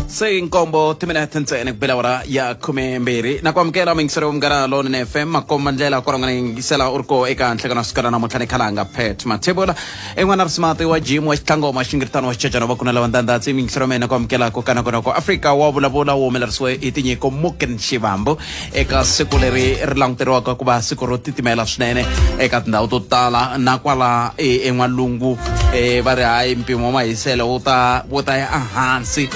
Se nkombo timinete ntsena ku bela awara ya 12 na ku amukela muyingiseri wa Munghana Lonene FM, makomba ndlela ku rhangana yingisela u ri ko eka nhlekano wa sikana namuntlha ni khalanga Pet Mathebula en'wana risimati wa jim wa xitlangoma xingiritano wa xicecana va kunela wa ndandatsi muyingiseri wa mina ku amukela ko kanakonako Afrika wa vulavula wu humelerisiwe hi tinyiko Muken Xivambu eka siku leri ri languteriwaka ku va siku ro titimela swinene eka tindhawu to tala na kwala en'walungu va ri hayi mpimo wa mahiselo wu ta ya ehansi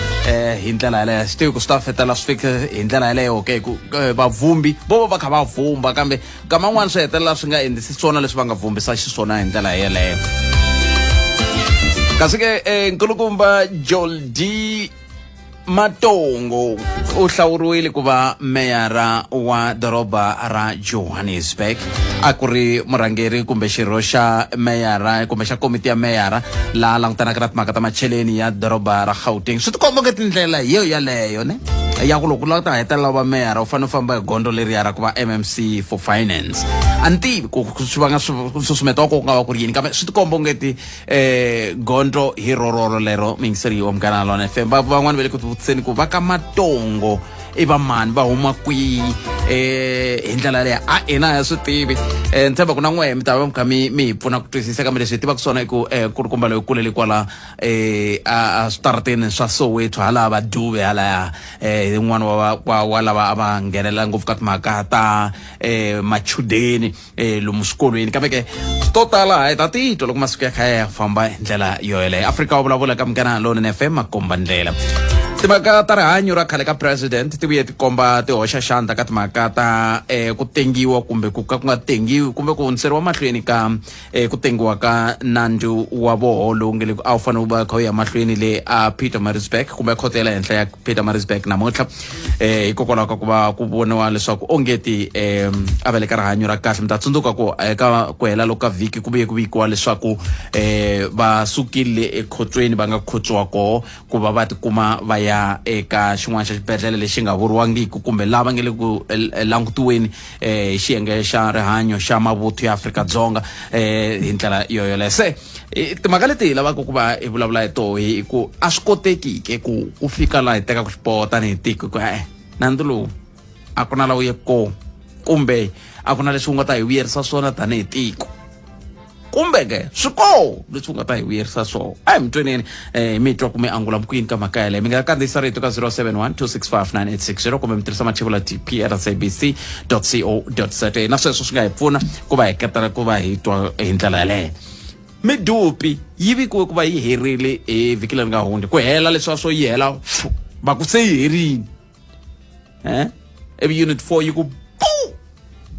hi ndlela yaleyo. Swi tivi ku swi ta fetela swi fike hi ndlela yaleyo ke ku vavhumbi vo va va kha va vhumba, kambe nkama wun'wana swi hetelela swi nga endlisi swona leswi va nga vhumbisa xiswona hi ndlela yeleyo. Kasi ke nkulukumba Joldi Matongo u hlawuriwile ku va meyara wa doroba ra Johannesburg. A ku ri murhangeri kumbe xirho xa meyara kumbe xa komiti ya meyara laha langutanaka na timhaka ta macheleni ya doroba ra Gauteng. Swi tikomba nge tindlela hi yo yaleyo ne ya ku loko u lava ku ta hetelela u va meyara, u fanele u famba hi gondzo leriya ra ku va MMC for finance. A ni tivi ku swi vanga nsusumeto wa ko ku nga va ku ri yini, kambe swi tikomba ongeti gondzo hi rororo lero. Muyingiseri wa Munghana Lona FM, van'wani va le ku tivutiseni ku va ka Matongo i va mani, va huma kwihi hi ndlela yaleyo. A hina ha swi tivi. Ni tshemba ku na n'wehe mi ta va mi kha mi hi pfuna ku twisisa, kambe leswi hi tivaka swona i ku kulukumba loyi kulele kwala a switarateni swa Soweto hala Vaduve halaya, hi un'wana wa lava a va nghenelela ngopfu ka timhaka ta machudeni lomu swikolweni. Kambe ke to tala hi ta titwa loko masiku ya kha ya famba hi ndlela yo yeleyo. Afrika wa vulavula ka Munghana Lonene FM, makomba ndlela. Timhaka ta rihanyo ra khale ka president ti vuye ti komba ti hoxa xandla ka timhaka ta ku tengiwa kumbe ku ka ku nga tengiwi kumbe ku hundziseriwa mahlweni ka ku tengiwa ka nandzu wa voho lowu nge le a wu fanele wu va kha wu ya mahlweni le a Pietermaritzburg kumbe khoto ya le henhla ya Pietermaritzburg namuntlha, hikokwalaho ka ku va ku voniwa leswaku ongeti a va le ka rihanyo ra kahle. Mi ta tsundzuka ku eka ku hela loko ka vhiki ku vuye ku vikiwa leswaku va sukile ekhotsweni va nga khotsiwa koho ku va va tikuma va ya eka xin'wana xa xibedhlele lexi nga vuriwangiki kumbe lava nge le ku langutiweni hi xiyenge xa rihanyo xa mavuthu ya Afrika-Dzonga hi ndlela yo yoleyo. Se timhaka leti hi lavaka ku va hi vulavula hi toho hi ku a swi koteki ke ku fika laha hi tekaka xiboho tanihi tiko ku e nandzu lowu a ku na laha wu ye kona kumbe a ku na leswi wu nga ta hi vuyerisa swona tanihi tiko, kumbe ke swi koho leswi wu nga ta hi vuyerisa swona. A hi mi tweneni mi twa ku mi angula kwini ka mhaka yaleyo. Mi nga kandziyisa rito ka 071 265 9860 kumbe mi tirhisa machivula tp at sabc co za, na sweswo swi nga hi pfuna ku va hi ketela ku va hi twa hi ndlela yaleyo. Midupi yi vikiwe ku va yi herile hi vhiki leri nga hundza, ku hela leswiya swo yi hela va ku se yi herile ivi unit 4 yi ku pu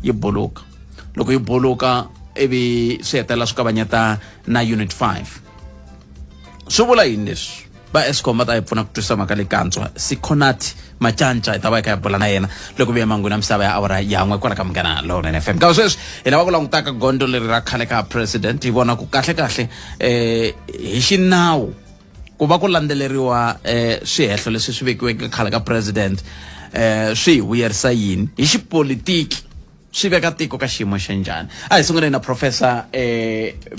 yi buluka. Loko yi buluka ivi swi hetelela swi kavanyeta na unit 5. Swi vula yini leswi? Va Eskom va ta hi pfuna ku twisisa mhaka leyi kantswa. Sikhonati Macanca hi ta va hi kha hi bula na yena loko vuya mangwini ya misava ya awara yan'we kwala ka Munghana Lonene FM. Kambe sweswi hi lava ku langutaka gondzo leri ra khale ka president, hi vona ku kahle kahle hi xinawu ku va ku landzeleriwa swihehlo leswi swi vekiweke khale ka president swi hi vuyerisa yini hi xipolitiki, swi veka tiko ka xiyimo xa njhani. A hi sunguleni na Professor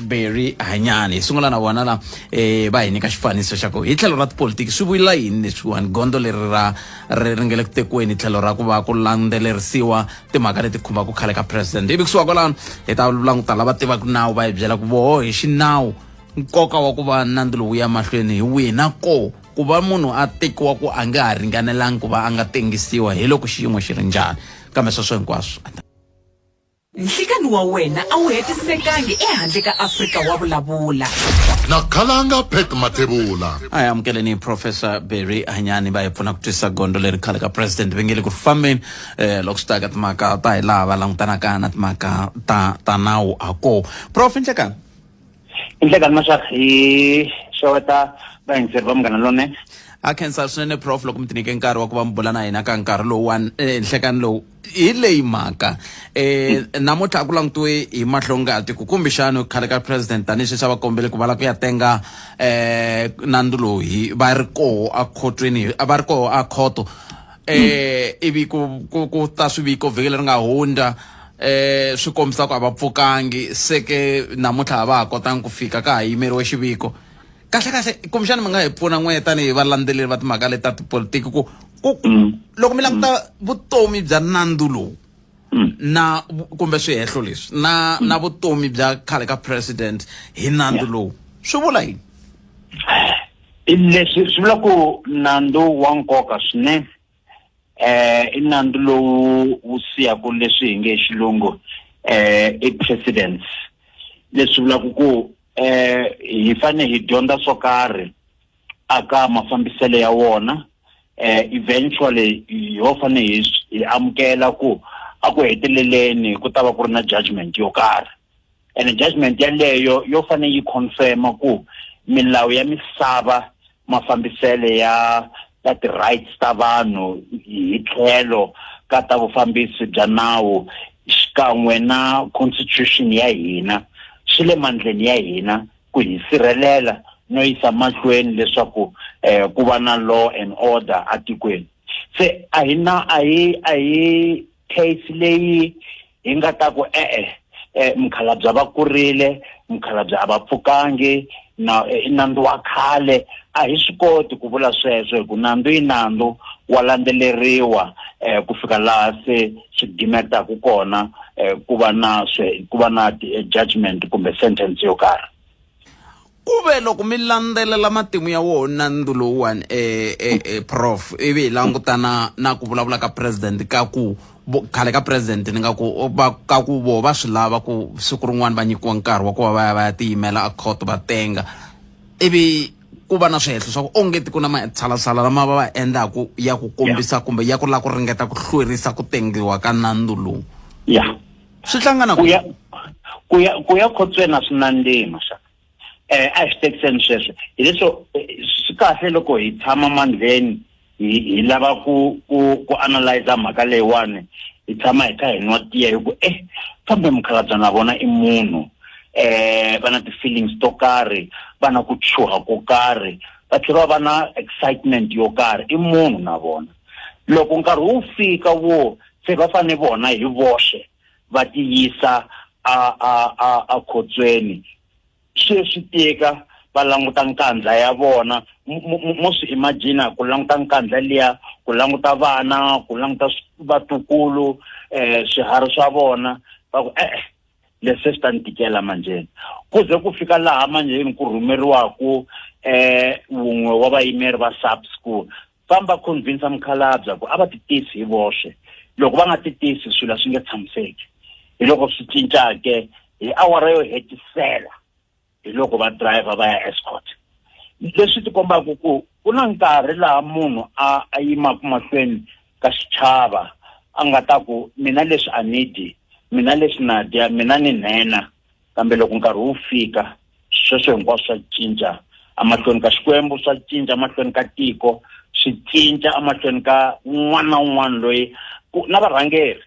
Barry Hanyani. Hi sungula na vona la va hi nyika xifaniso xa ku hi tlhelo ra tipolitiki swi vula yini leswiwani gondzo leri ra ri nga le ku tekiweni hi tlhelo ra ku va ku landzelerisiwa timhaka leti khumbaka khale ka president. Ivi kusuka kwalano hi ta languta lava tivaka nawu, va hi byela ku voho hi xinawu nkoka wa ku va nandzu lowu ya mahlweni hi wihi, na ko ku va munhu a tekiwa ku a nga ha ringanelangi ku va a nga tengisiwa hi loko xiyimo xi ri njhani. Kambe sweswo hinkwaswo Nhlikani wa wena a wu hetisekangi ehandle ka Afrika wa vulavula. Na khalanga Pat Mathebula. A hi amukeleni Professor Barry Hanyani, va hi pfuna ku twisisa gondzo leri khale ka president va nge le ku fambeni loko swi ta ka timhaka ta hi laha va langutanaka na timhaka ta nawu ha koho. Prof, nhlekani. Nhlekani maxaka, hi xeweta vayingiseri va Munghana Lonene. A khensa swinene Prof loko mi tinike nkarhi wa ku va mi bula na hina ka nkarhi lowuwani nhlekani lowu. Hi leyi mhaka namuntlha a ku langutiwe hi mahlongati ku kumbexani khale ka president tanihi sweswi a va kombele ku va la ku ya tenga nandzu lowu hi va ri koho a khotweni, va ri koho a khoto, ivi ku ta swiviko vhiki leri nga hundza swi kombisa ku a va pfukangi, se ke namuntlha a va ha kotangi ku fika, ka ha yimeriwe xiviko. Kahle kahle, kumbexana mi nga hi pfuna n'we tanihi valandzeleri va timhaka leti ta tipolitiki ku ku loko mi languta vutomi bya nandzu lowu na kumbe swihehlo leswi na na vutomi bya khale ka president hi nandzu lowu, swi vula yini? Leswi swi vula ku nandzu wa nkoka swinene, i nandzu lowu wu siyaku leswi hi nge xilungu i precedence. Leswi vulaka ku hi fane hi dyondza swo karhi aka mafambiselo ya wona. Eventually ho fane hi amukela ku a ku heteleleni ku ta va ku ri na judgment yo karhi, and judgment yaleyo yo fane yi confirma ku milawu ya misava, mafambiselo ya ta ti-rights ta vanhu hi tlhelo ka ta vufambisi bya nawu xikan'we na constitution ya hina swi le mandleni ya hina ku hi sirhelela no yisa mahlweni leswaku ku va na law and order atikweni. Se a hi na a hi case leyi hi nga ta ku e-e, mukhalabye va kurile, mukhalabye a va pfukangi na i nandzu wa khale. A hi swi koti ku vula sweswo, hi ku nandzu i nandzu, wa landzeleriwa ku fika laha se swi gimetaku kona, ku va na judgment kumbe sentence yo karhi. Ku ve loko mi landzelela matimu ya wona nandzu lowuwani, prof, ivi hi langutana na ku vulavula ka president ka ku khale ka president, ni nga ku va ka ku vo va swi lava ku siku rin'wana va nyikiwa nkarhi wa ku va va ya va ya tiyimela a court va tenga, ivi ku va na swihehlo swa ku ongeti ku na matshalatshala lama va va endlaku ya ku kombisa kumbe ya ku lava ku ringeta ku hlwerisa ku tengiwa ka nandzu lowu, swi hlangana ku ya khotsweni a swi nandzihi, maxaka. A hi swi tekiseni sweswo, hi leswo swi kahle loko hi tshama mandleni hi lava ku analyze mhaka leyiwani, hi tshama hi kha hi nwa tiya, hi ku kambe mukhalabye na vona i munhu, va na ti-feelings to karhi, va na ku chuha ko karhi, va tlhela va va na excitement yo karhi, i munhu na vona. Loko nkarhi wu fika wo se va fane vona hi voxe va tiyisa a khotsweni, swi swi tika va languta nkandla ya vona. Mo swi imagine ku languta nkandla liya, ku languta vana, ku languta vatukulu, swiharhi swa vona, va ku e-e, leswi se swi ta ni tikela manjheni. Ku ze ku fika laha manjheni ku rhumeriwaku wun'we wa vayimeri va SAPS ku famba convince mukhalabye ku a va titisi hi voxe, loko va nga titisi swilo a swi nge tshamiseki. Hi loko swi cincake hi awara yo hetisela, hi loko va driver va ya Estcourt. Leswi ti kombaka ku ku na nkarhi laha munhu a yimaka mahlweni ka xichava a nga ta ku mina leswi a ni dyi, mina leswi na dya, mina ni nhenha, kambe loko nkarhi wu fika sweswo hinkwaswo swa cinca emahlweni ka Xikwembu, swa cinca emahlweni ka tiko, swi cinca emahlweni ka un'wana na un'wana loyi na varhangeri,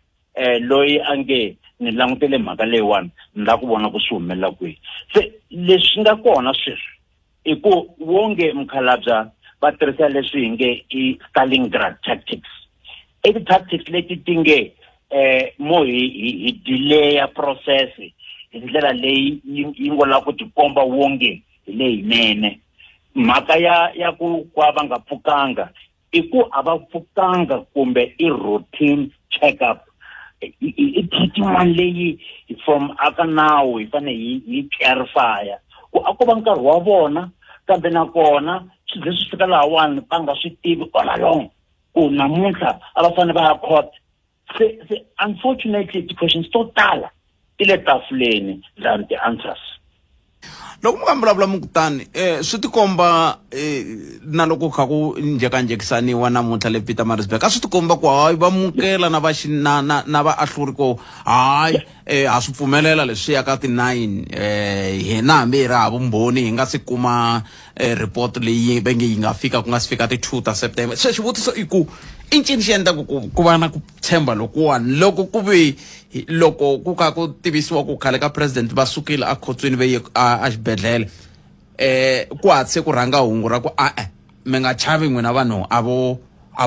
loyi a nge ni langutele mhaka leyiwani, ni lava ku vona ku swi humelela kwihi. Se leswi nga kona sweswi i ku wonge mukhalabya va tirhisa leswi hi nge i Stalingrad tactics, i ti-tactics leti ti nge mo hi delaya process hi ndlela leyi yi ngo lava ku tikomba wonge hi leyinene. Mhaka ya ku kwa va nga pfukanga, i ku a va pfukanga kumbe i routine check up, i treatment leyi from aka nawu hi fanele hi clarify ku a ko va nkarhi wa vona, kambe nakona swi ze swi fika lahawani va nga swi tivi all along ku namuntlha a va fanele va ya court. Se unfortunately ti-questions to tala ti le tafuleni than ti-answers. Loko mi nga vulavula mukutani, swi tikomba na loko kha ku njhekanjhekisaniwa namuntlha le Pietermaritzburg, a swi tikomba ku hayi, va mukela na va na na na vaahluri ko hayi, ha swi pfumelela leswi ya ka ti-9, hina hambi hi ri hava vumbhoni, hi nga si kuma report leyi va nge yi nga fika ku nga si fika ti-2 ta September. Se xivutiso i ku i ncini xi endlaku ku va na ku tshemba lokuwani, loko ku ve loko ku kha ku tivisiwa ku khale ka president va sukile akhotsweni va ye a xibedhlele, ku hatlise ku rhanga hungu ra ku a-e, mi nga chavi n'wina vanhu, a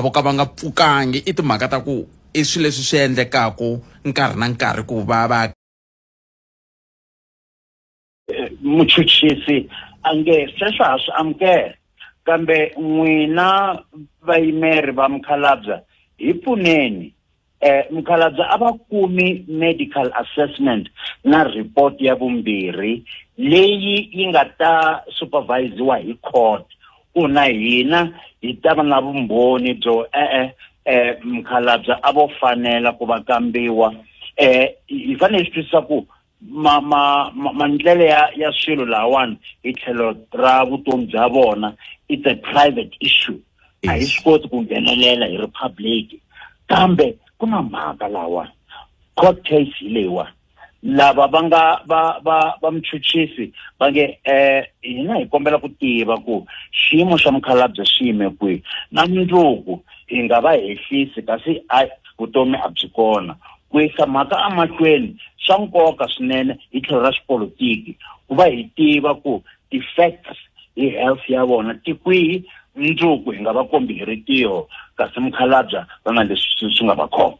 vo ka va nga pfukangi, i timhaka ta ku i swilo leswi swi endlekaku nkarhi na nkarhi ku va va Muchuchisi. A nge sweswo ha swi amukela kambe n'wina vayimeri va mukhalabya hi pfuneni eh mukhalabye a va kumi medical assessment na report ya vumbirhi leyi yi nga ta supervisiwa hi court ku na hina hi ta va na vumbhoni byo e-e eh mukhalabye a vo fanela ku va kambiwa eh hi fanele hi swi twisisa ku ma ma mandlele ya ya swilo lahawani hi tlhelo ra vutomi bya vona it's a private issue a hi swi koti ku nghenelela hi republic kambe ku na mhaka lahawani court case hi leyiwani lava va nga va va va muchuchisi va nge eh hina hi kombela ku tiva ku xiyimo xa mukhalabye xi yime kwihi na mundzuku hi nga va hehlisi kasi a vutomi a byi kona ku yisa mhaka emahlweni swa nkoka swinene hi tlhelo ra xipolitiki ku va hi tiva ku ti-facts hi health ya vona ti kwihi mundzuku hi nga va kombi hi ritiho kasi mukhalabya va na leswi swi nga va khoma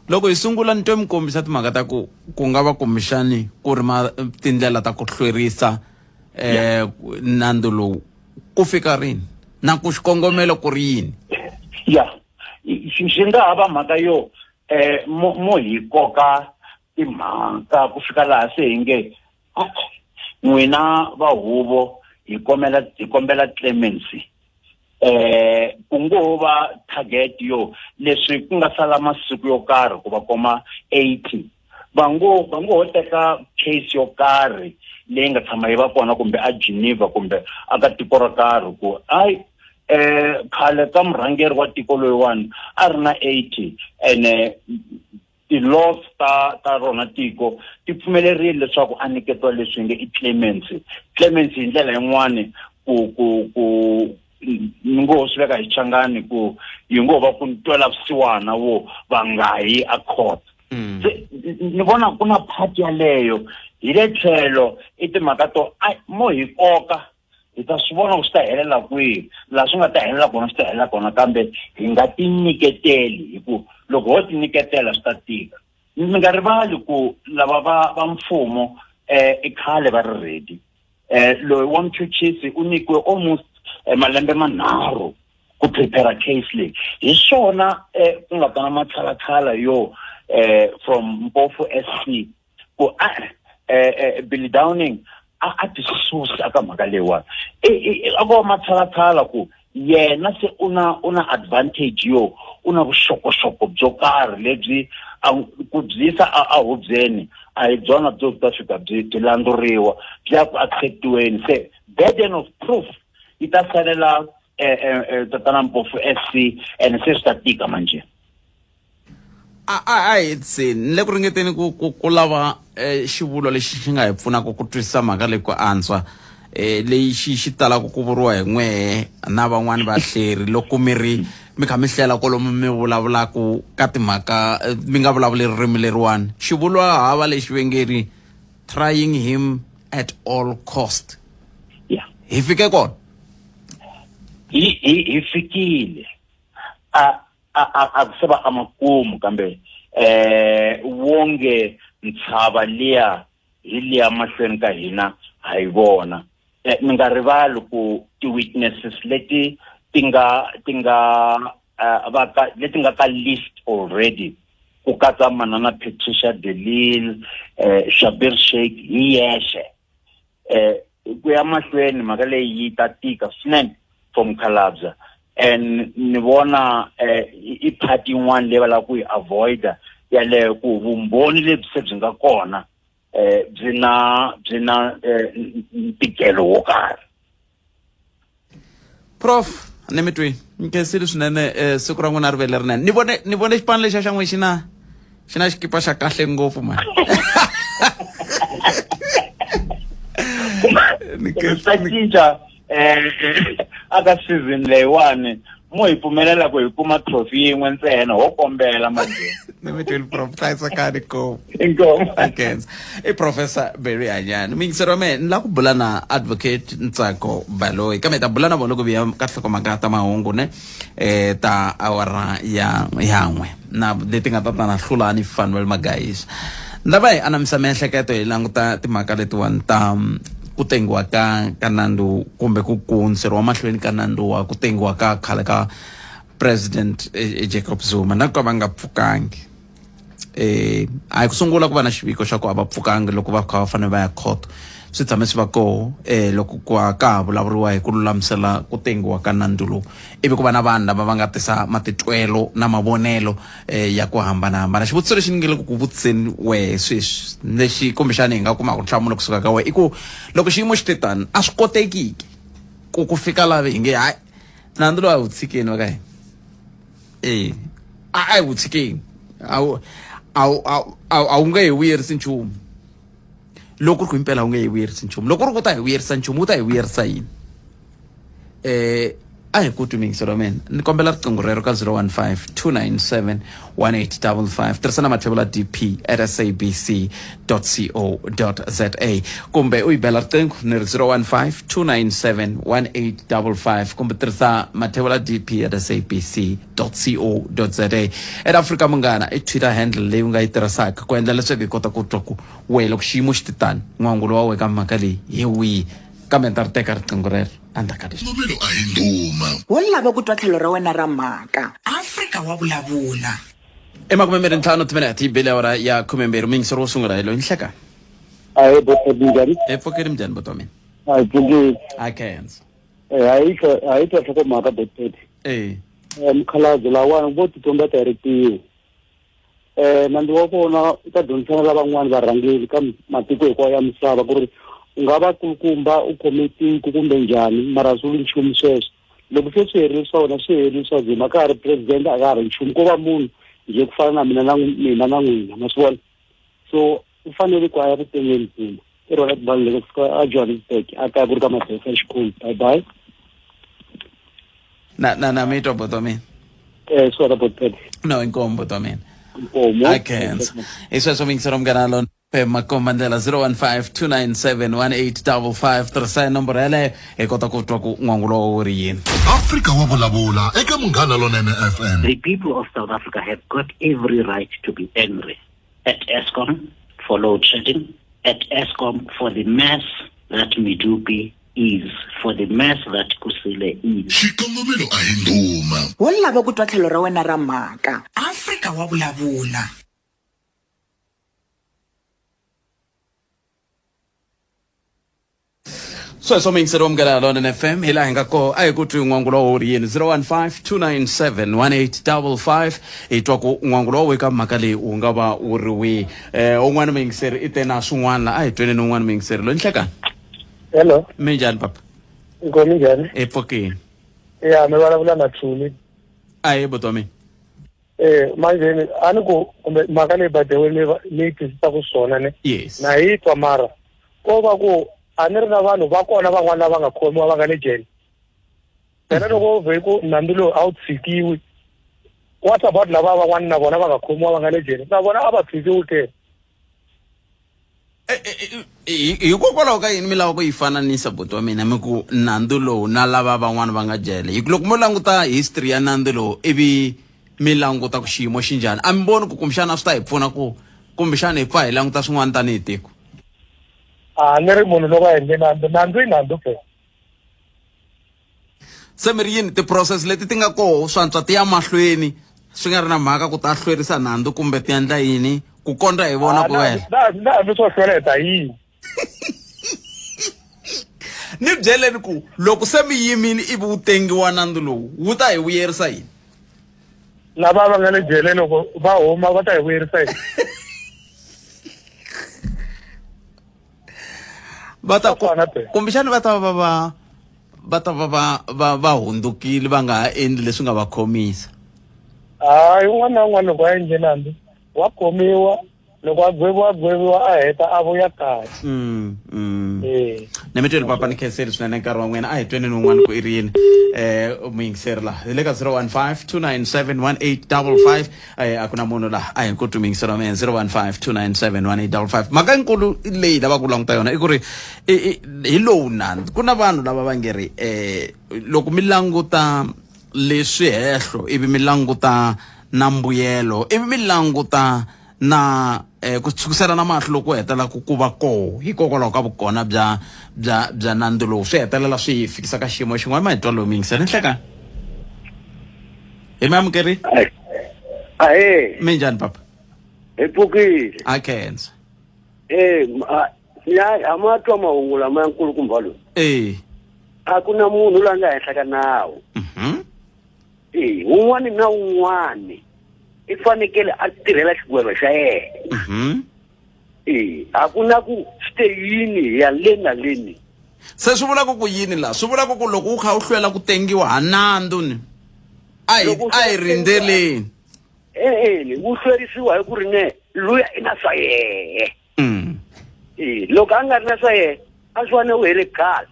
loko hi sungula ni twe mi kombisa timhaka ta ku ku nga va kumbexani ku ri ma tindlela ta ku hlwerisa eh nandzu lowu ku fika rini na ku xikongomelo ku ri yini ya swi nga ha va mhaka yo eh mo mo hi koka timhaka ku fika laha se hi nge n'wina va huvo hi kombela hi kombela clemency eh ku ngo va target yo leswi ku nga sala masiku yo karhi ku va koma 80 va ngo va ngo ho teka case yo karhi leyi nga tshama yi va kona kumbe a Geneva kumbe a ka tiko ro karhi ku ai eh khale ka murhangeri wa tiko loyiwani a ri na 80 ene ti-laws ta ta rona tiko ti pfumelerile leswaku a nyiketiwa leswi nge i clemency clemency hi ndlela yin'wani ku ku ku ni ngo swi veka hi changani ku yi ngo va ku twela vusiwana wo va nga yi a court mm. se ni vona ku na part yaleyo hi le tlhelo i timhaka to a mo hi koka hi ta swi vona ku swi ta helela kwihi laha swi nga ta helela kona swi ta helela kona kambe hi nga tinyiketeli hi ku loko ho tinyiketela swi ta tika mi nga rivali ku lava va va mfumo eh i khale va ri ready eh loyi wa muchuchisi u nyikiwe almost eh, malembe manharhu ku prepare case leyi hi swona eh ku nga ta na matshalatshala yo eh from Mpofu SC ku a eh, eh Billy Downing a a ti susa ka mhaka leyiwani a ko va matshalatshala ku yena se u na u na advantage yo u na vuxokoxoko byo karhi lebyi ku byisa a hubyeni a hi byona byo ta fika byi byi landzuriwa byi ya ku acceptiweni se burden of proof yi ta salela eh, eh, eh, tatana Mpofu SC and se swi ta tika manje a a a hetiseni ni le ku ringeteni ku ku ku lava eh, xivulwa lexi xi nga hi pfunaka ku twisisa mhaka leyi ku antswa eh, leyi xi xi talaka ku vuriwa hi n'wehe na van'wani vahleri loko mi ri mi kha mi hlela kwalomu mi vulavulaku ka timhaka eh, mi nga vulavuli ririmi leriwani xivulwa hava lexi ve nge ri trying him at all cost yeah hi fike kona hi hi hi fikile a a a a se va amakumu kambe eh wonge ntshava liya hi liya mahlweni ka hina ha yi vona eh, mi nga rivali ku ti-witnesses leti ti nga ti nga uh, va ka leti nga ka list already ku katsa manana Patricia de Lille eh, Shabir Sheikh hi yexe eh ku ya mahlweni mhaka leyi yi ta tika swinene for mukhalabya and ni vona eh i part yin'wana leyi va lavaka ku yi avoida yaleyo ku vumbhoni lebyi se byi nga kona eh byi na byi na eh, ntikelo wo karhi prof ni mi twi ni khensile swinene eh, siku ra n'wina ri ve lerinene ni vone ni vone xipano lexiya xa n'we xi na xi na xikipa xa kahle ngopfu mani Ni swi ta cinca eh aka season leyiwani mo hi pfumelela ku hi kuma trophy yin'we ntsena ho kombela manje ni mi twile prof hlayisekani ngopfu inkomu Akhensa. I Professor Barry Hanyani. Muyingiseri wa mehe ni lava ku bula na Advocate Ntsako Baloyi kambe hi ta bula na vona loko vuya ka nhlokomhaka ta mahungu ne eh ta awara ya yan'we na leti nga ta ta na Hlulani Fanuel Magayisa. Ni lava hi anamisa miehleketo hi languta timhaka letiwani ta ku tengiwa ka ka nandzu kumbe ku ku hundziseriwa mahlweni ka nandzu wa ku tengiwa ka khale ka president eh, eh, Jacob Zuma na ku ka va nga pfukangi eh a hi ku sungula ku va na xiviko xa ku a va pfukangi loko va kha va fanele va ya khoto swi tshame swi va koho eh loko ku ka ha vulavuriwa hi ku lulamisela ku tengiwa ka nandzu lowu ivi ku va na vanhu lava va nga tisa matitwelo na mavonelo eh ya ku hambanahambana xivutiso lexi ni nge le ku ku vutiseni wehe sweswi lexi kumbexani hi nga kumaka nhlamulo kusuka ka wehe i ku loko xiyimo xi te tani a swi kotekiki ku ku fika laha hi nge hayi nandzu lowu a hi wu tshikeni va ka hina e a a hi wu tshikeni a wu a wu a wu nge hi vuyerisi nchumu loko ku ri ku himpela a wu nge hi vuyerisi nchumu loko ku ri ku ta hi vuyerisa nchumu wu ta hi vuyerisa yini eh a hi ku twi miyingiselo wa mina ni kombela riqingho rero ka 015 297 1855 tirhisa na mathebula dp at sabc co za kumbe u yi bela riqingho ni ri 015 297 1855 kumbe tirhisa mathebula dp at sabc co za at afrika munghana i twitter handle leyi u nga yi tirhisaka ku endla leswaku hi kota ku twa ku wehe loko xiyimo xi titani n'wangulo wa wena ka mhaka leyi hi wihi kambe ni ta ri teka riqingho rero endzhaku ka leswi Xikongomelo a hi ndhuma. Wo lava ku twa tlhelo ra wena ra mhaka. Afrika wa vulavula. I makumembirhi ntlhanu timinete yi bile awara ya khumembirhi muyingiseri wo sungula hi loyi nhlekani Ahee bota minjhani? hi pfukile minjhani bota wa mina A hi pfukile. a khensa Eh, a yi twa a yi twa nhlokomhaka boteti. e Eh, mukhalabye lawani vo tikomba ta ri tiwi. Eh, nandzu wa kona u ta dyondzisa na lavan'wana varhangeri ka matiko hinkwawo ya misava ku ri u nga va kulukumba u khome tiko kumbe njhani mara swi vuli nchumu sweswo loko se swi herile swa wena swi herile swa Zuma ka ha ri president a ka ha ri nchumu ko va munhu nje ku fana na mina na mina na n'wina ma swi vona so u fanele ku a ya vutengeni Zuma i rona tibaluleke kusuka a Johannesburg a kaya ku ri ka mabesa xikhulu bye bye na na na mi twa buti wa mina eh swi wena no inkomu buti wa mina inkomu a khensa hi sweswo muyingiseri wa munghana lona makomba ndlela 015-297-1855 tirhisa nomboro yeleyo hi kota ku twa ku n'wangulo wu ri yini Afrika wa vulavula eka Munghana Lonene FM. The people of South Africa have got every right to be angry at Eskom for load shedding, at Eskom for the mess that Medupi is, for the mess that Kusile is. Xikongomelo a hi ndhuma. Wo lava ku twa tlhelo ra wena ra mhaka. Afrika wa vulavula. Sweswo muyingiseri wa munghana lonene fm hi laha hi nga koho a hi ku twi n'wangulo wu ri yini 015-297-1855 hi twa ku n'wangulo wa eka mhaka leyi wu nga va wu ri wihi um un'wana muyingiseri i te na swin'wana la a hi tweni ni un'wana muyingiseri loyi nhlekani Hello, minjhani papa nkomi njhani? hi pfukini Ya, mi vulavula na Thuli. a hi buti wa mina Eh, manje a ni ku kumbe mhaka leyi by the way ni ni yi twisisaka swona ne. Yes. Na yi twa mara ko va ku a ni ri na vanhu va kona van'wana lava nga khomiwa va nga le jele. Phela loko u vhe ku nandzu lowu a wu tshikiwi what about lava van'wana na vona va nga khomiwa va nga le jele na vona a va tshikiwi ke? Eh, eh, eh, hikokwalaho ka yini mi lava ku yi fananisa buti wa mina mi ku nandzu lowu na lava van'wana va nga jele hi ku loko mo languta history ya nandzu lowu ivi mi languta ku xiyimo xi njhani a mi voni ku kumbexana swi ta hi pfuna ku kumbexana hi pfa hi languta swin'wana tanihi tiko a ni ri munhu loko a endle nandzu nandzu i nandzu phela Se mi ri yini ti-process leti ti nga koho swantswa ti ya mahlweni swi nga ri na mhaka ku ta hlwerisa nandzu kumbe ti endla yini ku kondza hi vona ku wena na hambi swo hlwela hi ta yini ni byeleni ku loko se mi yimile ivi wu tengiwa nandzu lowu wu ta hi vuyerisa yini lava va nga le jele loko va huma va ta hi vuyerisa yini va ta kumbexana va ta va va va ta va va va va hundzukile va nga ha endli leswi nga va khomisa hayi un'wana na un'wana loko a endle nandzu wa khomiwa loko a gweviwa a gweviwa a heta a vuya kaya mm, mm. Eh. ni mi tweli papa ni khenseli swinene nkarhi wa n'wina a hi tweni ni un'wana ku i ri yini um muyingiseri laha hi le ka 015 297 1855 eh, a ku na munhu laha a hi ku twi muyingiseri wa mina 015 297 1855 mhaka yinkulu leyi lavaka ku languta yona i ku ri hi lowu nandzu ku na vanhu lava va nge ri um loko mi languta leswi hehlo ivi mi languta na mbuyelo ivi mi languta na eh, ku tshukisela na mahlo loko hetelela ku ku va koho hikokwalaho ka vukona bya bya bya nandzu lowu swi hetelela swi hi fikisa ka xiyimo xin'wana mahitwa lowu miyingisela nhlekani hi mi amukeri Ahee, minjhani papa hi pfukile. a khensa Eh, ya a ma twa mahungu lama ya nkulukumba loyi. e A ku na munhu loyi a nga henhla ka nawu. mhm Eh, un'wana na un'wana i fanekele a tirhela xigwevo xa yena. mhm Eh, a ku na ku swi te yini hi ya le na leni. Se swi vulaka ku yini laha? Swi vulaka ku loko u kha u hlwela ku tengiwa ha nandzu ni a hi Loko u a hi hlwela ku tengiwa- rindzeleni. E-e, wu hlwerisiwa hi ku ri ne luya i na swa yehe. Eh, loko a nga ri na swa yehe, a swi fanele u hele khale.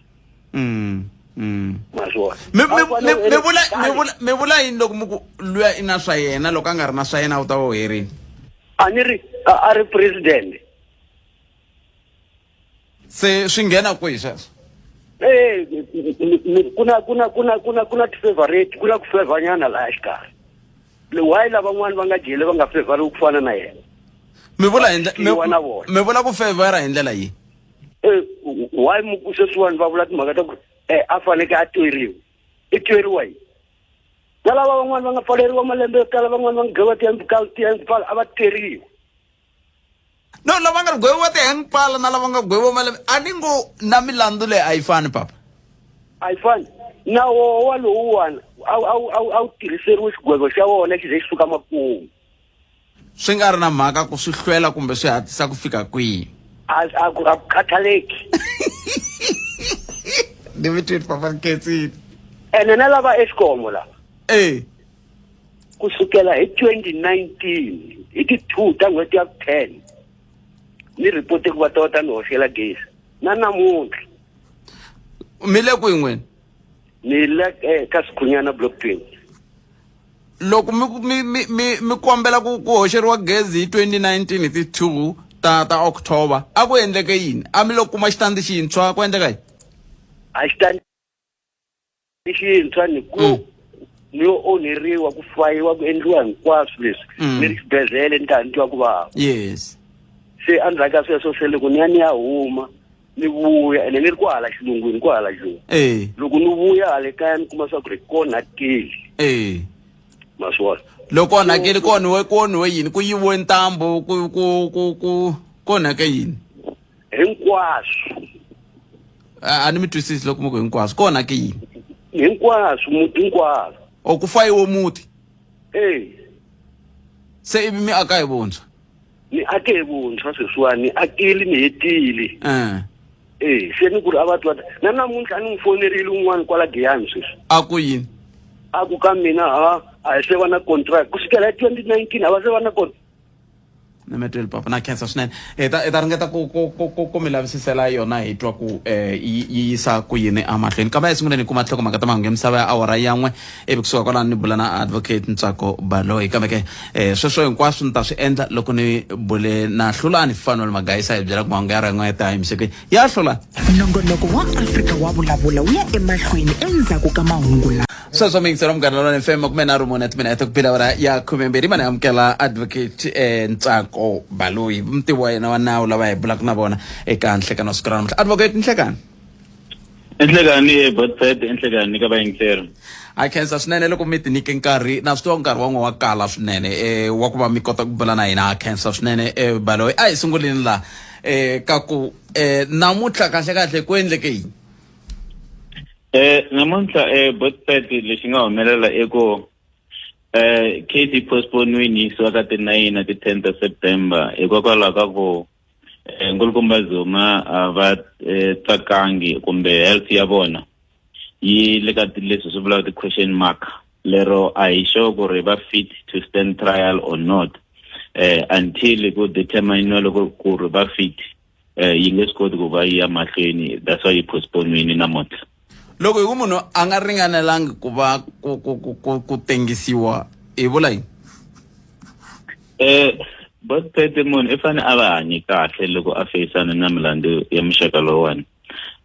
Ma swi vona? Mi A mi swi fanele mi u hele mi vula mi khale. vula mi vula yini loko mi ku luya i na swa yena loko a nga ri na swa yena u ta va u herini? A ni ri a a ri president. Se swi nghena kwihi sweswo? Eh, ku na ku na ku na ku na ku na ti-favorite, ku na ku favor nyana laha xikarhi. Le why lavan'wana va nga jele va nga favoriwi ku fana na yena? Mi vula hi ndle- mi Yiwa na vona. mi vula ku favor hi ndlela yihi? Eh, why mu sweswiwani va vula timhaka ta ku eh, a faneke a tweriwa. I tweriwa yini? Na lava van'wana va nga pfaleriwa malembe yo tala, van'wana va nga gweviwa ti-handball, a va tweriwa. No, lava nga gweviwa ti-handball na lava nga gweviwa malembe a ni ngo na milandzu leyi a yi fani papa. A yi fani. Na wowa lowuwani a wu- a wu- a wu- a wu tirhiseriwe xigwevo xa wona xi ze xi suka makumu. Swi nga ri na mhaka ku swi hlwela kumbe swi hatlisa ku fika kwihi. A a ku a ku khathaleki. Ni mi twini papa ni khensile. Ene na lava Eskom lava. E. Ku sukela hi 2019 hi ti 2 ta n'hweti ya 10 ni ripote ku va ta va ta ni hoxela gezi na namuntlha. Mi le kwihi n'wina? Ni le ka Sikhunyana block 20. Loko mi mi mi mi mi kombela ku ku hoxeriwa gezi hi 2019 hi ti 2 ta ta October a ku endleke yini? A mi lo kuma xitandi xintshwa ku endleka yini? A xitandi xintshwa ni ku ni yo onheriwa ku fayiwa ku endliwa hinkwaswo leswi ni ri xibedhlele ni ta ni twa ku vava. Yes. Se endzhaku ka sweswo se loko ni ya ni ya huma ni vuya ene ni ri kwahala xilungwini kwahala Joni. Loko ni vuya hale kaya ni kuma swa ku ri ku onhakile. Ma swi vona? Loko onhakile ku onhiwe ku onhiwe yini? Ku yiviwe ntambu ku ku ku ku ku onhake yini? Hinkwaswo. A ni mi twisisi loko mi ku hinkwaswo. Ku onhake yini? Hinkwaswo, muti hinkwavo. O ku fayiwe muti? Eh. Se ivi mi aka hi vuntshwa? Ni ake hi vuntshwa sweswiwani, ni akile ni hetile. Eh, se ni ku ri a va twa na namuntlha a ni n'wi fonerile un'wana kwala Giyani sweswi. A ku yini? A ku ka mina ha a hi se va na contract ku sukela hi 2019 a va se va na contract. Ni mi twile papa, na khensa swinene. Hi ta hi ta ringeta ku ku ku ku ku mi lavisisela yona hi twa ku eh yi yi yisa ku yini emahlweni. Kambe a hi sunguleni hi kuma nhlokomhaka ta mahungu ya misava ya awara ya n'we ivi kusuka kwalano ni bula na advocate Ntsako Baloyi. Kambe ke eh sweswo hinkwaswo ni ta swi endla loko ni bule na Hlulani Fanuel Magaisa hi byela ku mahungu ya rin'we ta yimiseke ya Hlulani. Nongonoko wa Afrika wa Vulavula wu ya emahlweni endzhaku ka mahungu lawa. Sweswo miyingiselo Munghana Lonene FM 34 timinete ku bile awara ya 12 mani amukela advocate eh, Ntsako Baloyi mutivi wa yena wa nawu lava hi bulaka na vona eka nhlekano wa siku ra namuntlha. Advocate Nhlekani. Enhlekani Botpet, enhlekani ka vayingiseri. A khensa swinene loko mi ti nyike nkarhi na swi tiva nkarhi wa n'we wa kala swinene eh, wa ku va mi kota ku bula na hina. A khensa swinene eh, Baloyi. A hi sunguleni la eh, ka ku eh, namuntlha kahle kahle ku endleke yini? Eh namuntlha eh Botpet lexi nga humelela i ku eh case yi postpone-wini yi yisiwa ka ti-9 na ti-10 ta September hikokwalaho ka ku eh Nkulukumba Zuma a va eh, tsakangi kumbe health ya vona yi le ka leswi swi vulaka ti-question mark lero a hi sure ku ri va fit to stand trial or not eh until ku determine loko ku ri va fit eh yi nge swi koti ku va yi ya mahlweni, that's why yi postpone-wini namuntlha. Loko hi ku munhu a nga ringanelangi ku va ku ku ku ku ku tengisiwa hi vula yini? Eh Botpet munhu i fane a va hanyi kahle loko a feyisana na milandzu ya muxaka lowuwani.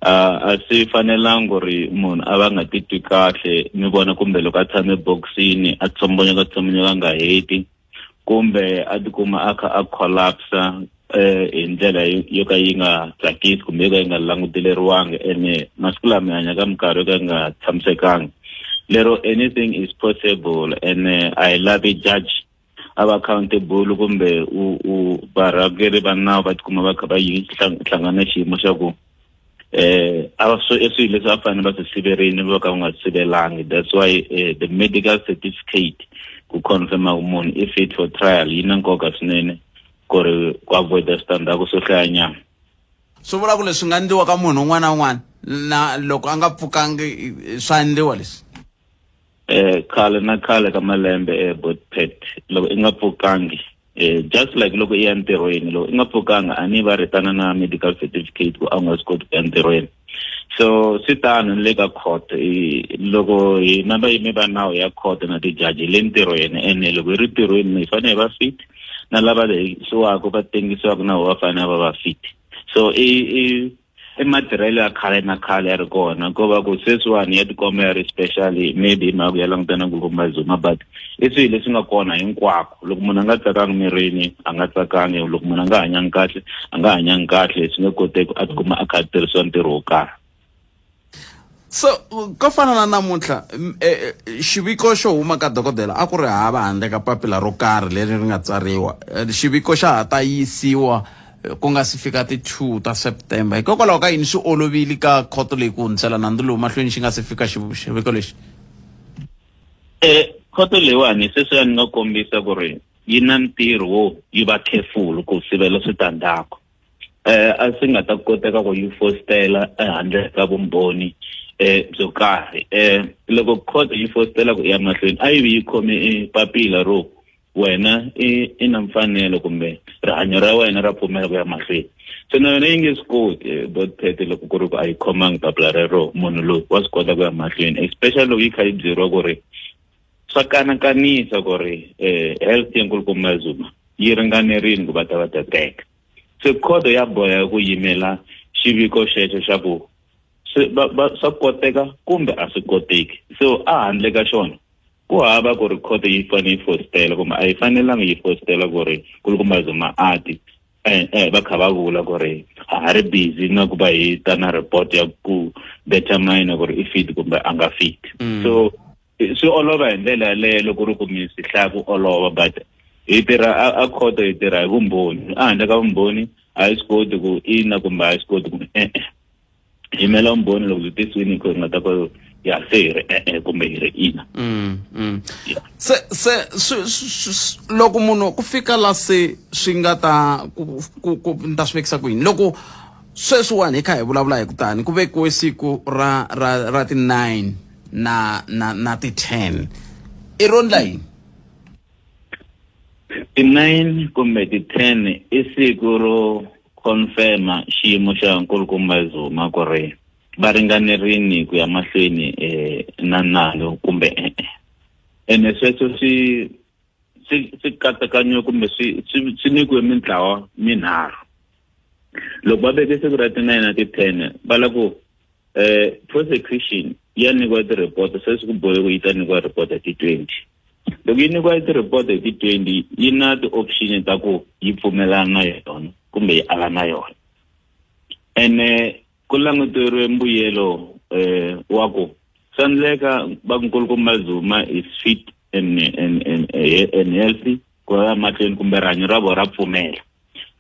A swi fanelangi ku ri munhu a va nga titwi kahle mi vona kumbe loko a tshame bokisini a tsombonyoka tsombonyoka a nga heti. Kumbe a tikuma a kha a collapse hi ndlela yo ka yi nga tsakisi kumbe yo ka yi nga languteleriwangi, ene masiku lama hi hanya ka minkarhi yo ka yi nga tshamisekanga, lero anything is possible. Ene a hi lavi judge a va accountable kumbe u varhangeri va nawu va tikuma va kha va yi hlangana xiyimo xa ku a va swi swilo leswi va fanele va swi siverini va ka va nga sivelangi. That's why the medical certificate ku confirma ku munhu i fit for trial yi na nkoka swinene ku ri ku avoida switandzhaku swo hlayanyana. Swi vula ku leswi nga endliwa ka munhu un'wana na un'wana na loko a nga pfukangi, swa endliwa leswi? Khale na khale ka malembe, botpet, loko i nga pfukangi, just like loko i ya ntirhweni, loko i nga pfukanga a ni va ritana na medical certificate ku a wu nga swi koti ku ya ntirhweni. So swi tano ni le ka court, loko hina vayimi va nawu ya court na tijaji hi le ntirhweni, ene loko hi ri ntirhweni hi fanele hi va fit, na lava hisiwaka va tengisiwaka na vona va fanele va va fit. So i matirhelo ya khale na khale ya ri kona, ko va ku sweswiwani ya tikomba ya ri specially, maybe hi mhaka ku ya langutana Nkulukumba Zuma, but i swilo leswi nga kona hinkwako. Loko munhu a nga tsakangi mirini, a nga tsakangi. Loko munhu a nga hanyangi kahle, a nga hanyangi kahle. Swi nge koteki a tikuma a kha a tirhisiwa ntirho wo karhi. So ko fana na namuntlha, xiviko xo huma ka dokodela a ku ri hava handle ka papila ro karhi leri ri nga tsariwa. Xiviko xa ha ta yisiwa ku nga si fika ti-2 ta September. Hikokwalaho ka yini swi olovile ka khoto leyi ku hundzisela nandzu lowu mahlweni xi nga si fika xiviko lexi? Khoto leyiwani sweswiya ni nga kombisa ku ri yi na ntirho wo yi va careful ku sivela switandzhaku. A swi nga ta koteka ku yi fositela ehandle ka vumbhoni byo karhi. Loko court yi fositela ku ya mahlweni, a yi vi yi khome papila ro wena i na mfanelo kumbe rihanyo ra wena ra pfumela ku ya mahlweni. So na yona yi nge swi koti, botpet, loko ku ri ku a yi khomangi papila rero, munhu loyi wa swi kota ku ya mahlweni, especially loko yi kha yi byeriwa ku ri swa kanakanisa ku ri health ya Nkulukumba Zuma yi ringanerile ku va ta va ta teka. Se khoto ya boheka ku yimela xiviko xexo xa ku swa koteka kumbe a swi koteki. So a handle ka xona ku hava ku ri khoto yi fanele yi fositela kumbe a yi fanelanga yi fositela ku ri Nkulukumba Zuma a ti va kha va vula ku ri ha ri busy na ku va hi ta na report ya ku determine ku ri i fit kumbe a nga fit. So swi olova hi ndlela yaleyo loko ri ku mi swi hlaya ku olova, but hi tirha a khoto, hi tirha hi vumbhoni. A handle ka vumbhoni a hi swi koti ku ina kumbe a hi swi koti ku e-e. Yimela vumbhoni loko byi tisiwini, hi nga ta ku ya se hi ri e-e kumbe hi ri ina. Se loko munhu ku fika la se swi nga ta ku ni ta swi vekisa ku yini, loko sweswiwani hi kha hi vulavula hi kutani ku vekiwe siku ra ti-9 na ti-10, i ro ndla yini? Ti-9 kumbe ti-10 i siku ro confirma xiyimo xa Nkulukumba Zuma ku ri va ringanerini ku ya mahlweni na nandzu kumbe e-e. Ene sweswo swi katsakanyiwe kumbe swi nyikiwe mintlawa minharhu. Loko va veke siku ra ti-9 na ti-10, va lava ku prosecution ya nyikiwa ti-report. Sweswi ku bohe ku yi ta nyikiwa report hi ti-20. Loko yi nyikiwa ti-report hi ti-20, yi na ti-option ta ku yi pfumelana na yona kumbe yi ala na yona. Ene ku languteriwe mbuyelo wa ku swa endleka va Nkulukumba Zuma is fit and healthy ku ya mahlweni kumbe rihanyo ra vona ra pfumela.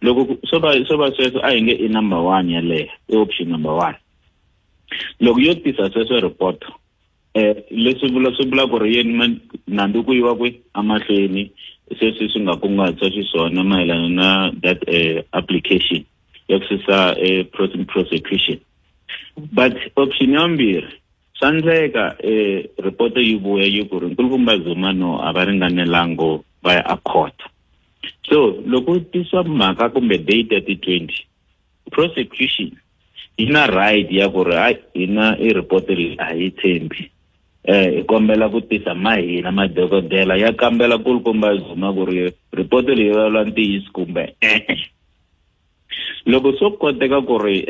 Loko swo va sweswo, a hi nge i number one yaleyo, i option number one. Loko yo tisa sweswo report, leswi vula swi vula ku ri yeni nandzu ku yiwa kwi amahlweni sweswi swi nga kunguhatisiwa xiswona mayelana na that application ya ku susa prosecution. But option ya vumbirhi, swa endleka report yi vuya yi ku ri Nkulukumba Zuma no a va ringanelango va ya a court. So loko u tisa mhaka kumbe date ya ti-20, prosecution yi na right ya ku ri hayi, hina i report leyi a hi tshembi, hi kombela ku tisa ma hina madokodela ya kambela Nkulukumba Zuma ku ri report leyi vulavula ntiyiso kumbe e-e. Loko swo koteka ku ri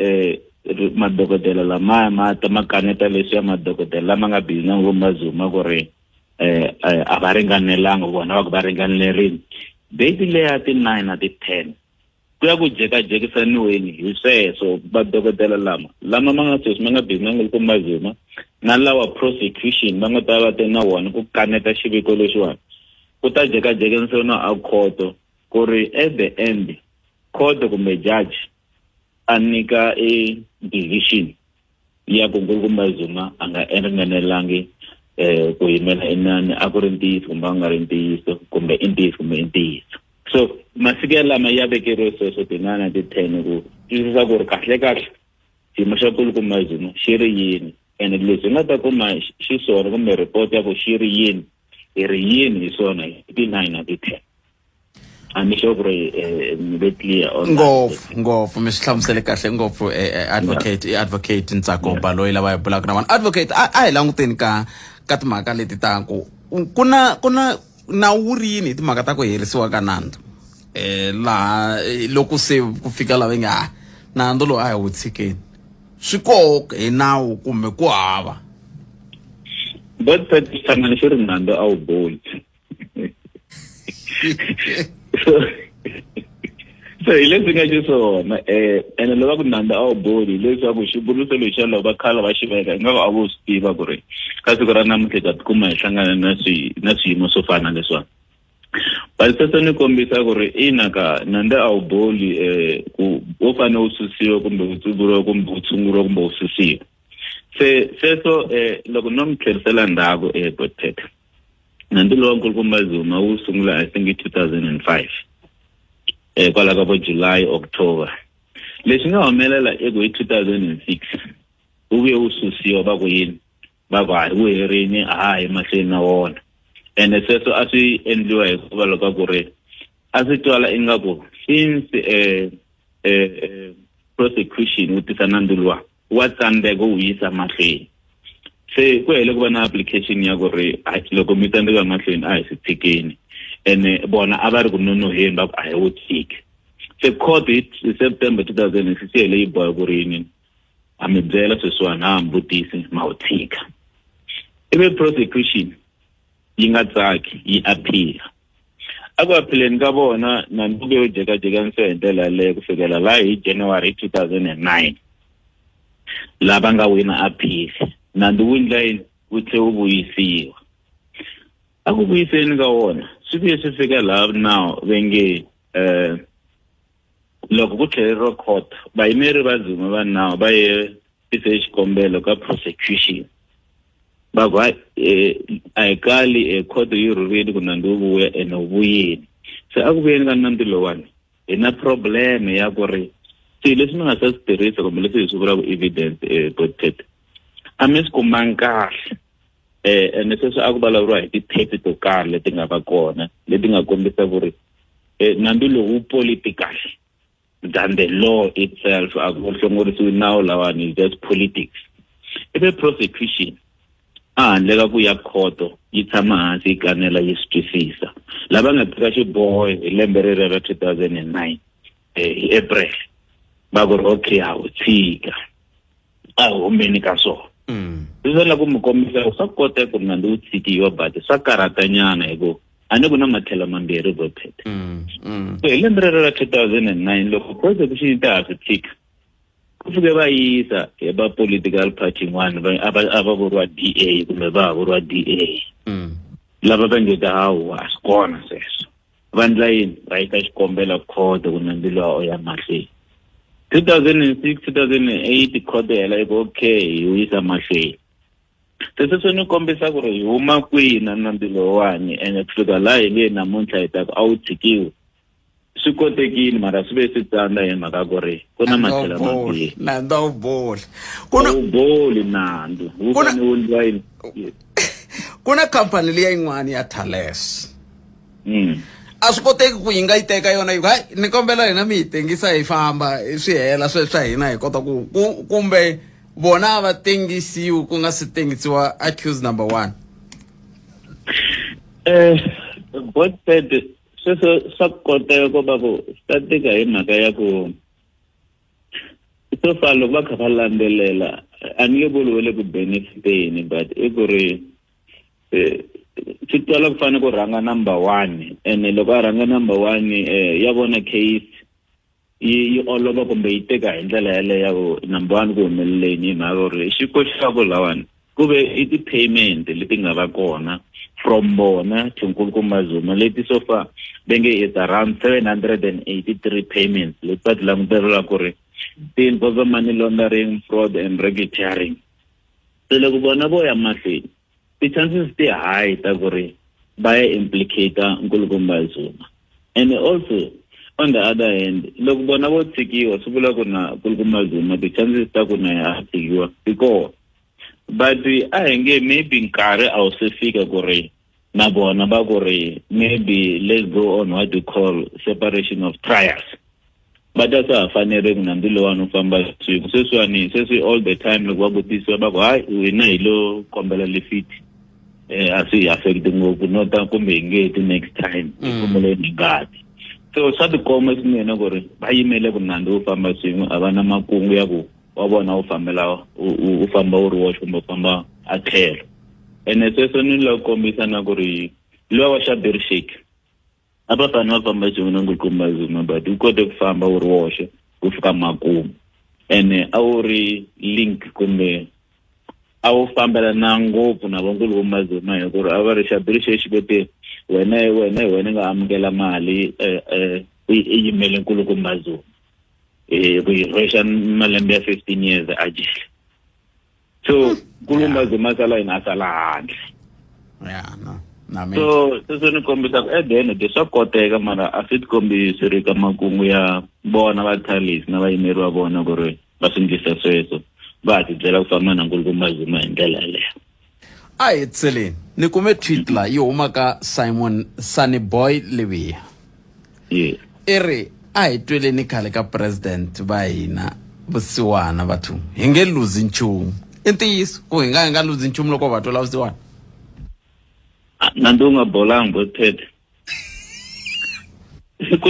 madokodela lamaya ma ta ma kaneta leswiya madokodela lama nga busy na Nkulukumba Zuma ku ri a va ringanelanga, vona va ku va ringanelerini. Date leya ti-9 na ti-10 ku ya ku jekajekisaniweni hi sweswo vadokodela lama lama ma nga sweswi ma nga busy ma nga kuma Zuma na lawa prosecution va nga ta va te na wona ku kaneta xiviko lexiwani ku ta jekajekisaniwa a khoto ku ri at the end khoto kumbe judge a nyika e decision ya ku nkulukumba Zuma a nga ringanelangi eh ku yimela inani a ku ri ntiyiso kumbe a nga ri ntiyiso kumbe i ntiyiso kumbe i ntiyiso. So masiku yalama ya vekeriwe sweswo ti-9 na ti-10 ku twisisa ku ri kahle kahle xiyimo xa nkulukumba Zuma xi ri yini, ene leswi hi nga ta kuma xiswona kumbe report ya ku xi ri yini hi ri yini hi swona hi ti-9 na ti-10. A ni sure ku ri ni ve clear on that. Ngopfu ngopfu, mi swi hlamusele kahle ngopfu, advocate. I advocate Ntsako Baloyi lava hi bulaka na vona. Advocate, a hi languteni ka timhaka leti ta ku ku na nawu wu ri yini hi timhaka ta ku herisiwa ka nandzu, laha loko se ku fika lava nga ha nandzu lowu a hi wu tshikeni, swi koho hi nawu kumbe ku hava? But hlangana xi ri nandzu a wu boli. So hi leswi nga xiswona, ene loko va ku nandzu a wu boli, hileswaku xivuriso lexiya loko va khala va xi veka ingaku a vo swi tiva ku ri ka siku ra namuntlha hi ta tikuma hi hlangana na swiyimo swo fana na leswiwani. But sweswo ni kombisa ku ri ina ka nandzu a wu boli, ku wo fanele wu susiwa kumbe wu tsuvuriwa kumbe wu tshunguriwa kumbe wu susiwa. Se sweswo, loko no mi tlherisela ndzhaku, Botpet, nandzu lowa nkulukumba Zuma wu sungula, I think, hi 2005, kwala ka vo July, October. Leswi nga humelela i ku hi 2006 wu vuye wu susiwa. Va ku yini? Va ku hayi, wu herini, a ha yi mahlweni na wona. Ene sweswo a swi endliwa hikuva loko ku ri a swi twala ingaku since prosecution wu tisa nandzu luwa wa tsandzeka wu yisa mahlweni, se ku hele ku va na application ya ku ri hayi, loko mi tsandzeka mahlweni, a hi swi tshikeni. Ene vona a va ri ku nonoheni, va ku a hi wu tshiki. Se court hi September 2006 yi hele yi boha ku ri yini? A mi byela sweswiwani, ha mi vutisi, ma wu tshika. Ivi prosecution yi nga tsaki, yi appeal. A ku aphileni ka vona nandzu yo jekajekanisiwa hi ndlela yaleyo ku fikela laha hi January 2009 lava nga wina appeal, nandzu wu ndla yini? Wu tlhe wu vuyisiwa. A ku vuyiseni ka wona swi vuye swi fika laha now ve nge loko ku tlheleriwa court, vayimeri va Zuma va nawu va ye tise xikombelo ka prosecution, va ku hayi, a hi kali, court yi rhurile ku nandzu wu vuya, ene wu vuyile. Se a ku vuyeni ka nandzu lowani hi na problem ya ku ri swilo leswi mi nga sa swi tirhisa kumbe leswi hi swi vulaka evidence, Botpet, a mi swi kumangi kahle. Ene sweswi a ku vulavuriwa hi ti-tape to karhi leti nga va kona leti nga kombisa ku ri nandzu lowu wu political than the law itself. A ku hlongorisiwi nawu lawani, is just politics. Ivi prosecution a handle ka ku ya khoto yi tshama hansi yi kanela yi swi twisisa, lava nga teka xiboho hi lembe rero ra 2009, hi April, va ku ri okay, ha wu tshika, a hi humeni ka swona. Leswi la ku mi kombisa ku swa koteka ku ri nandzu wu tshikiwa, but swa karhatanyana hi ku a ni ku na matlhelo mambirhi, Botpet. So hi lembe rero ra 2009 loko prosecution yi ta ha swi tshika, ku fike va yisa hi va political party yin'wana a va vuriwa DA kumbe va ha vuriwa DA, lava va nge ta hawa, a swi kona sweswo. Va ndla yini? Va yisa xikombelo khoto ku nandzu luwa u ya mahlweni. 2006, 2008 khoto hela yi ku okay, hi wu yisa mahlweni. Se sweswo ni kombisa ku ri hi huma kwihi na nandzu lowuwani, ene ku fika laha hi nge namuntlha hi ta ku a wu tshikiwi, swi kotekile, mara swi ve swi tsandza hi mhaka ku ri ku na matlhelo mambirhi. Nandzu a wu boli. A wu boli nandzu, wu fanele wu ndliwa yini? Ku na khampani liya yin'wana ya Thales. A swi koteki ku yi nga yi teka yona yi ku hayi, ni kombela hina mi hi tengisa, hi famba, swi hela sweswi swa hina, hi kota ku kumbe vona a va tengisiwi ku nga si tengisiwa accused number one? Botpet, sweswo swa koteka ko va ku swi ta tika hi mhaka ya ku so far loko va kha va landzelela, a ni nge vuli wa le ku benefiteni, but i ku ri Swi twala ku fanele ku rhanga number one, ene loko a rhanga number one ya vona case yi olova kumbe yi teka hi ndlela yaleyo ya ku number one ku humeleleni, hi mhaka ku ri xi koxaka lawani ku ve i ti-payment leti nga va kona from vona to Nkulukumba Zuma, leti so far va nge it's around 783 payments leti va ti langutelela ku ri ti involve money laundering, fraud and racketeering. Se loko vona vo ya mahlweni, ti-chances ti high ta ku ri va ya implicate Nkulukumba Zuma. And also on the other hand, loko vona vo tshikiwa, swi vula ku na Nkulukumba Zuma ti-chances ta ku na ya a tshikiwa ti kona. But a hi nge maybe nkarhi a wu se fika ku ri na vona va ku ri maybe let's go on what we call separation of trials. Va ta swa ha fanerile nandzu lowani u famba swin'we. Sweswiwani sweswi all the time loko va vutisiwa va ku hayi, wena hi lo kombela lifiti, a swi hi affect ngopfu, no ta kumbe hi nge ti next time hi pfumeleni hi ngati. So swa tikomba swinene ku ri va yimele ku nandzu wu famba swin'we, a va na makungu ya ku wa vona wu fambela u famba wu ri woxe kumbe u famba a tlhelo. Ene sweswo ni lava ku kombisa na ku ri luwa wa Shabir Sheik a va fanele va famba swin'we na Nkulukumba Zuma, but u kote ku famba wu ri woxe ku fika makumu, ene a wu ri link kumbe a wu fambelana ngopfu na vonkulukumba Zuma, hi ku ri a va ri Shabir Sheikh ve te wena wena hi wena nga amukela mali i yimele Nkulukumba Zuma ku yi rhwexa malembe ya 15 years a jele. So Nkulukumba Zuma a sala yini, a sala handle. Yeah, no. Na so sweswo ni kombisa ku at the end of the swa koteka, mara a swi tikombi swi ri ka makungu ya vona vathalisi na vayimeri va vona ku ri va swi ndlisa sweswo, va ha tibyela ku famba na Nkulukumba Zuma hi ndlela yaleyo. A hi tseleni, ni kume tweet la yi huma ka Simon Sunny Boy Libiya. I ri a hi tweleni khale ka president va hina vusiwana, vathu hi nge luzi nchumu. I ntiyiso ku hi nga luzi nchumu loko va twela vusiwana? Nandzu wu nga bolangi bo Ted, ku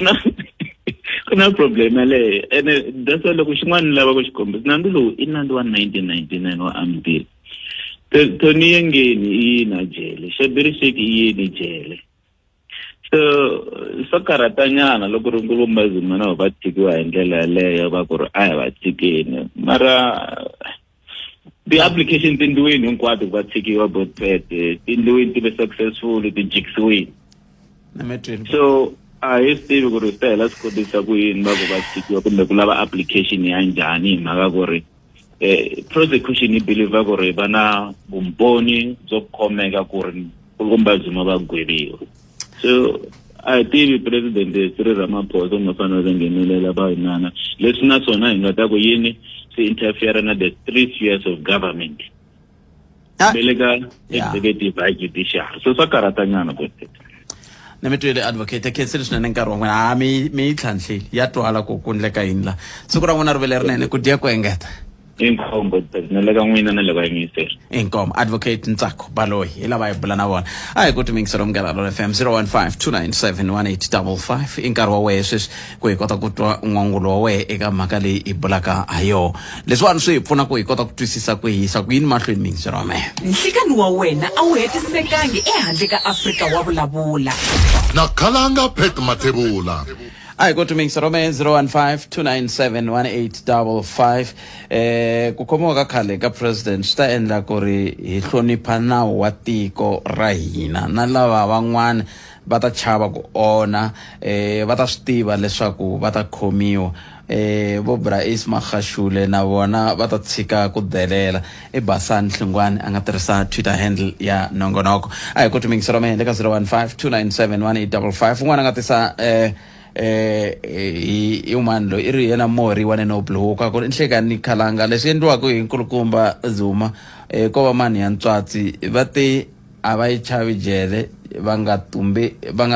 na problem yaleyo. Ene that's why loko xin'wana ni lava ku xi kombisa, nandzu lowu i nandzu wa 1999 wa Armdale. Tony Yengeni i yini a jele, Shabir Sheik i yini jele. So swa karhatanyana loko ri Nkulukumba Zuma na va tshikiwa hi ndlela yaleyo, va ku ri a hi va tshikeni, mara ti-application ti endliwini hinkwato ku va tshikiwa botpet, ti endliwini, ti ve successful, ti jikisiwini. So a hi swi tivi ku ri swi ta hela swi kotisa ku yini va ku va tshikiwa kumbe ku lava application ya njhani, hi mhaka ku ri prosecution yi believe ku ri va na vumbhoni byo khomeka ku ri Nkulukumba Zuma va gweviwa. So a hi tivi president Cyril Ramaphosa u nga fanele va nghenelela va inana leswi, naswona hi nga ta ku yini swi interfere na the three spheres of government le ka executive hi judiciary. So swa karhatanyana ku Ni mi twile, advocate, khensile swinene nkarhi wa n'wina. A mi yi tlhantlhile, ya twala ku ku ndleka yini la. Siku ra n'wina ri vele rinene, ku dya ku engeta. Inkombo na le ka n'wina na le ka yingiseri. Inkomo, advocate Ntsako Baloyi hi lava hi bula na vona. A hi ku timingiselo Munghana Lolo FM, 015 297 1855 i nkarhi wa wehe sweswi ku hi kota ku twa n'wangulo wa wehe eka mhaka leyi hi bulaka ha yona. Leswiwani swi hi pfuna ku hi kota ku twisisa ku hi yisa ku yini mahlweni mingiselo wa mehe. Nhlikani wa wena a wu hetisekangi ehandle ka Afrika wa vulavula. Na Khalanga Pat Mathebula. A hi ku timingiselo mehe, 015 297 1855. Ku khomiwa ka khale ka president swi ta endla ku ri hi hlonipha nawu wa tiko ra hina, na lava van'wana va ta chava ku onha, va ta swi tiva leswaku va ta khomiwa. Vo Bra Ace Magashule na vona va ta tshika ku delela. I Basani Hlungwani a nga tirhisa Twitter handle ya nongonoko. A hi ku timingiselo mehe le ka 015 297 1855. Un'wana a nga tisa hi un'wana loyi i ri yena Mori wa Nenoble Huka ku ri nhlekani khalanga leswi endliwaka hi Nkulukumba Zuma, ko va mani ya ntswatsi va te a va yi chavi jele, va nga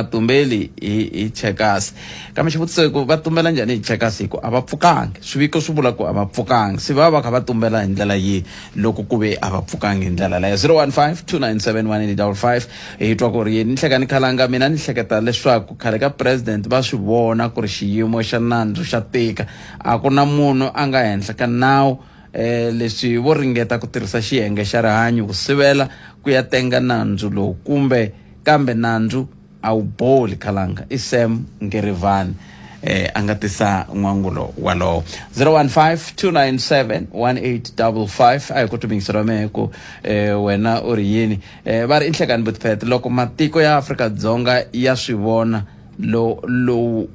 tumbeli hi checkers. Kambe xivutiso i ku va tumbela njhani hi checkers, hi ku a va pfukangi? Swiviko swi vula ku a va pfukangi, se va va kha va tumbela hi ndlela yihi loko ku ve a va pfukangi hi ndlela leyo? 015 297 1855 hi twa ku ri yini. Ni hleka ni khalanga mina ni hleketa leswaku khale ka president va swi vona ku ri xiyimo xa nandzu xa tika, a ku na munhu a nga henhla ka nawu. eh leswi vo ringeta ku tirhisa xiyenge xa rihanyo ku sivela ku ya tenga nandzu lowu kumbe kambe nandzu a wu boli khalanga i Sam Ngerivani eh a nga tisa n'wangulo walowo 015-297-1855 a hi ku tumingiselo wa mehe ku eh wena u ri yini eh va ri i nhlekani butpet loko matiko ya Afrika-Dzonga ya swi vona lo lowu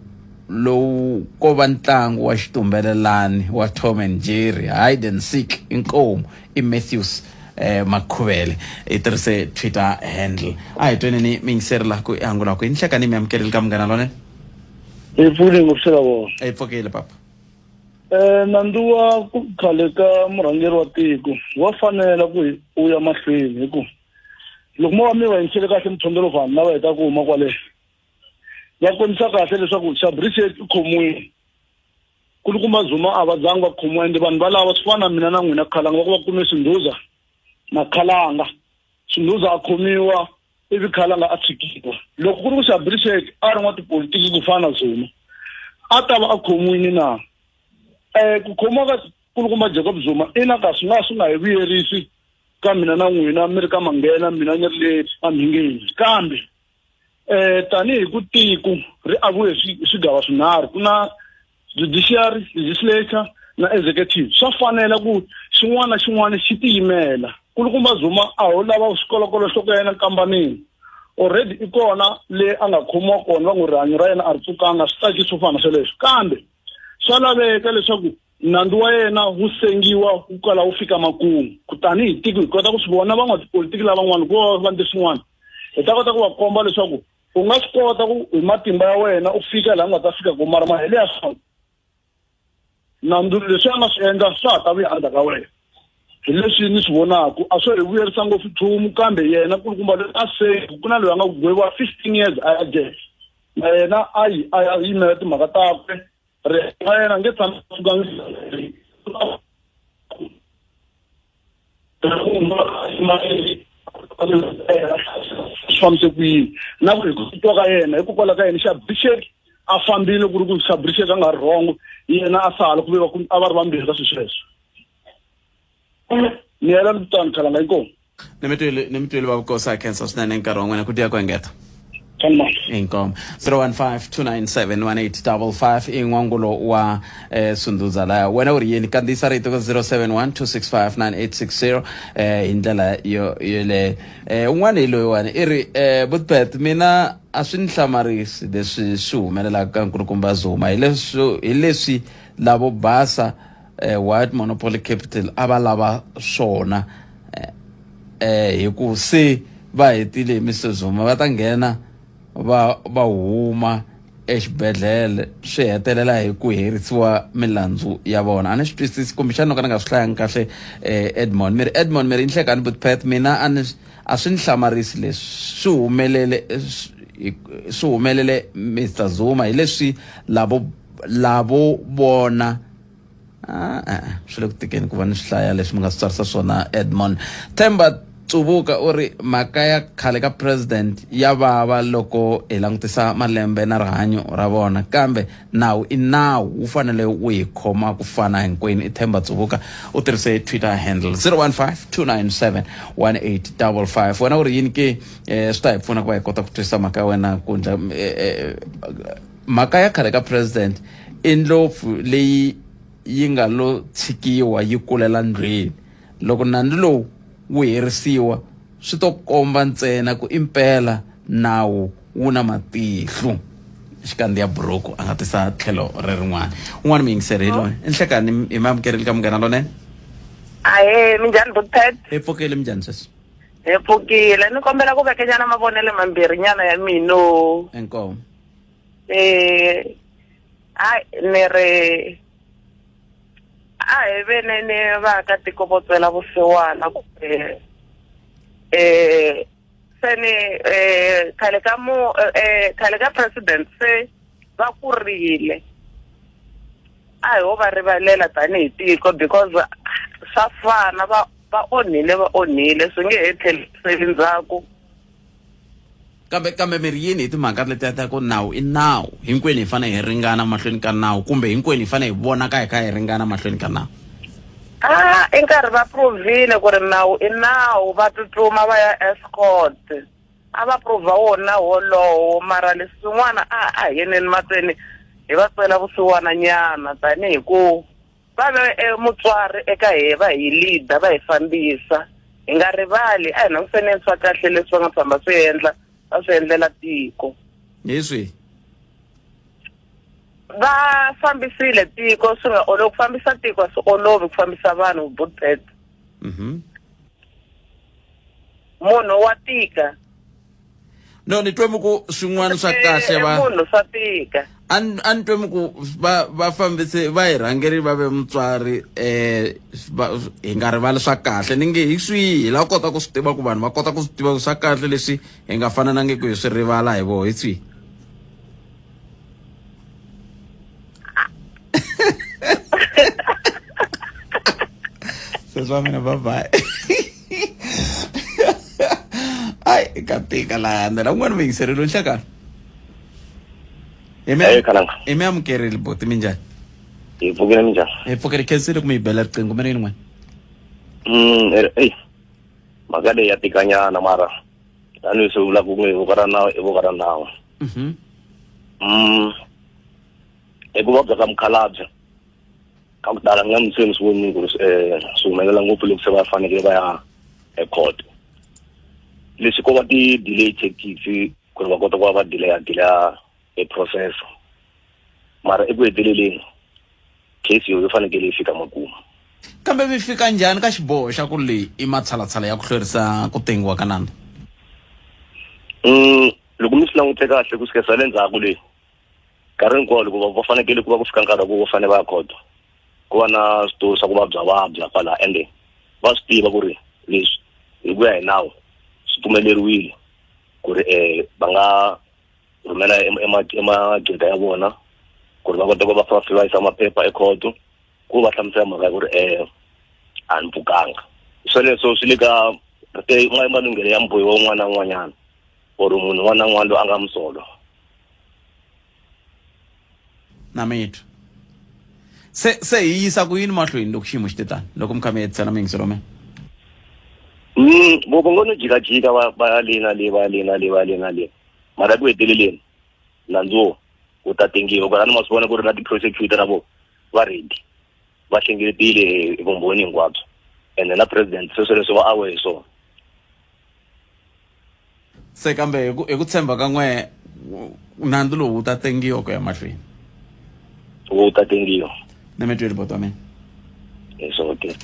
lowu ko va ntlangu wa xitumbelelani wa Tom and Jerry hide and seek inkomu i Matthews eh Makhuvele i tirhise Twitter handle a hi tweneni miyingiseri laha ku i angula ku i nhlekani mi amukeleli ka munghana lonene hi pfule ngopfu xela vona hi pfukile papa eh nandzu wa ku khale ka murhangeri wa tiko wa fanela ku u ya mahlweni hi ku loko mo va mi va yingisele kahle mithondelo vanhu lava hetaka ku huma kwale va kombisa kahle leswaku Shabrisiet i khomiwile kulukumba Zuma a va zangi va khomiwa ende vanhu valava swi fana na mina na n'wina khalanga va ku va kume Sindhuza na Khalanga Sindhuza a khomiwa ivi Khalanga a tshikiwa loko ku ri ku Shabrisiet a ri n'watipolitiki ku fana na Zuma a ta va a khomiwile na um ku khomiwa ka kulukumba Jacob Zuma ina ka swi nga swi nga hi vuyerisi ka mina na n'wina mi ri ka Manghena mina ni ri le amhingeni kambe eh tanihi ku tiko ri aviwe hi swigava swinharhu ku na judiciary legislature na executive swa fanela ku xin'wana na xin'wana xi tiyimela kulukumba Zuma a ho lava swikolokolo nhloko ya yena nkambanini already i kona le a nga khomiwa kona va ngo rihanyo ra yena a ri pfukanga swi tsakisi swo fana na sweleswo kambe swa laveka leswaku nandzu wa yena wu sengiwa wu kala wu fika makumu kutani hi tiko hi kota ku swi vona van'watipolitiki lavan'wana ku va va ndle swin'wana hi ta kota ku va komba leswaku u nga swi kota ku hi matimba ya wena u fika laha u nga ta fika ko mara mahele ya swona nandzu leswi a nga swi endla swa ha ta vuya endzhaku ka wena hi leswi ni swi vonaku a swo hi vuyerisa ngopfu nchumu kambe yena kulukumba loyi a se ku na loyi a nga ku gweviwa fifteen years a ya jele na yena a yi a ya yimela timhaka takwe rihanyo ra yena nge tshami swi fambise ku yini na ku hi ku titwa ka yena hikokwalaho ka yena xa bishek a fambile ku ri ku xa bishek a nga ri wrong yena a sala ku ve a va ri vambirhi ka swilo sweswo ni yela ni kutani khalanga inkomu ni mi twile ni mi twile va vukosi a khensa swinene nkarhi wa n'wina ku dya ku engeta inkomo 015-297-1855 i n'wangulo wa eh, sunduza laya wena u ri yini kandziyisa rito ka 071-265-9860 eh, hi ndlela yo yoleyo eh, un'wana hi loyiwani i ri eh, butbet mina a swi ni hlamarisi leswi swi humelelaka ka nkulukumba zuma hi leswi hi leswi lavo basa eh, white monopoly capital a va lava swona eh, eh, hi ku se va hetile hi Mr Zuma va ta nghena va va huma exibedhlele swi hetelela hi ku herisiwa milandzu ya vona a ni swi twisisi kumbexana no ka ni nga swi hlayangi kahle eh, edmond mi ri edmond mi ri inhlekani butpet mina a ni a swi ni hlamarisi leswi swi humelele swi humelele Mr Zuma hi leswi lavo lavo vona ah, ah, ah, swi le ku tikeni ku va ni swi hlaya leswi mi nga swi tsarisa swona edmond themba tsuvuka u ri mhaka ya khale ka president ya vava loko hi langutisa malembe na rihanyo ra vona kambe nawu i nawu wu fanele wu hi khoma ku fana hinkwenu i themba tsuvuka u tirhise twitter handle 015 297 1855 wena u ri yini ke eh, swi ta hi pfuna ku va hi kota ku twisisa mhaka ya wena ku ndla eh, eh, mhaka ya khale ka president i ndlopfu leyi yi nga lo tshikiwa yi kulela ndlwini loko nandzu lowu wu herisiwa swi to komba ntsena ku impela nawu wu na matihlo xikandziya buruku a nga tisa tlhelo rerin'wana un'wana muyingiseri hi loyi i nhlekani hi mamukerile ka munghana lonene ahe minjhani butpet hi pfukile minjhani sweswi hi pfukile ni kombela ku vekenyana mavonelo mambirhi nyana ya mino inkomu eh a ni ri a hi veneni vaakatiko vo twela vusiwana kumbe eh se ni eh khale ka mu eh khale ka president se va kurile a hi ho va rivalela tanihi tiko because swa fana va va onhile va onhile swi nge he tlheliseli ndzhaku kambe kambe mi ri yini hi timhaka letiya ta ku nawu i nawu hinkwenu hi fanele hi ringana mahlweni ka nawu kumbe hinkwenu hi fanele hi vonaka hi kha hi ringana mahlweni ka nawu A i nkarhi va provile ku ri nawu i nawu va tsutsuma va ya escort a va prova wona nawu wolowo mara leswi swin'wana a a hi yeneni mahlweni hi va twela vusiwana nyana tanihi ku va ve e mutswari eka he va hi leader va hi fambisa hi nga rivali a hi languseneni swa kahle leswi va nga tshama swi endla va swi endlela tiko hi swihi va fambisile tiko swi nga olovi ku fambisa tiko a swi olovi ku fambisa vanhu butpet Munhu wa tika. No ni twe mi ku swin'wana swa kahle va munhu swa tika. A ni twe mi ku va va fambise va hi rhangeri va ve mutswari eh hi nga rivali swa kahle ni nge hi swihi la kota ku swi tiva ku vanhu va kota ku swi tiva ku swa kahle leswi hi nga fanelangiki ku hi swi rivala hi voho hi swihi sesi wa mina bye bye ai ka tika laha ndlela un'wana muyingiserelo nhlekani Hey, Khalanga. hi mi amukerile boti minjhani Hi pfukile minjhani? hi pfukile khensile ku mi hi bela riqingho mi ri yini n'wina Eyi mhaka leyi ya tikanyana mara tanihileswi u vulaka ku nge voko ra nawu i voko ra nawu. I ku vabya ka mukhalabye ka ku tala ni nga mi se ni swi vonile ku ri swi humelela ngopfu loko se va fanekele va ya ecourt. Leswi ko va ti-delay tactics ku ri va kota ku va va delay delay e process mara eku heteleleni case yo yi fanekele yi fika makumu. Kambe mi fika njhani ka xiboho xa ku leyi i matshalatshala ya ku hlwerisa ku tengiwa ka nandzu? Loko mi swi langute kahle ku sukela le ndzhaku le nkarhi hinkwawo loko va fanekele ku va ku fika nkarhi wa ku va fanele va ya khoto ku va na switori swa ku vabya vabya kwala ende va swi tiva ku ri leswi hi ku ya hi nawu swi pfumeleriwile ku ri va nga rhumela emagqwetha ya vona ku ri va kota ku va fa va yisa maphepha ekhoto ku va hlamusela mhaka ya ku ri a ni pfukanga sweleswo swi le ka malunghelo ya mubohiwa un'wana na un'wanyana or munhu un'wana na un'wana loyi a nga musolwa na mitwa se se hi yisa ku yini mahlweni loko xiyimo xi te tani loko mi kha mi hetisela miyingiselo mina Vo va ngo no jikajika va va ya le na le va ya le na le va ya le na le mara eku heteleleni nandzu wo wu ta tengiwa kwalano ma swi vona ku ri na ti-prosecutor na vo va ready va hlengeletile hi vumbhoni hinkwabyo ene na president se sweleswo va awe hi swona se kambe hi ku hi ku tshemba ka n'we nandzu lowu wu ta tengiwa ku ya mahlweni wu ta tengiwa ni mi tweli boti wa mina hi swona ke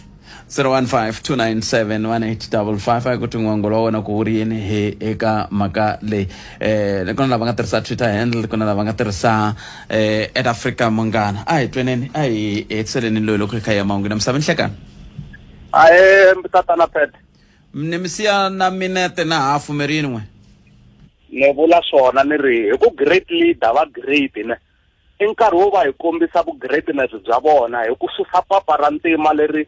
015-297-1855 a ku tin'wango wa wena ku wu ri yini hi eka mhaka leyi eh ku na lava nga tirhisa twitter handle ku na lava nga tirhisa eh at africa munghana a hi tweneni a hi hetiseleni loyi loko hi kha hi ya mahungwini ya misava nhlekani Ahe tatana Pet ni mi siya na minete na hafu mi ri yini n'we ni vula swona ni ri hi ku great leader va great ne i nkarhi wo va hi kombisa vu-greatness bya vona hi ku susa papa ra ntima leri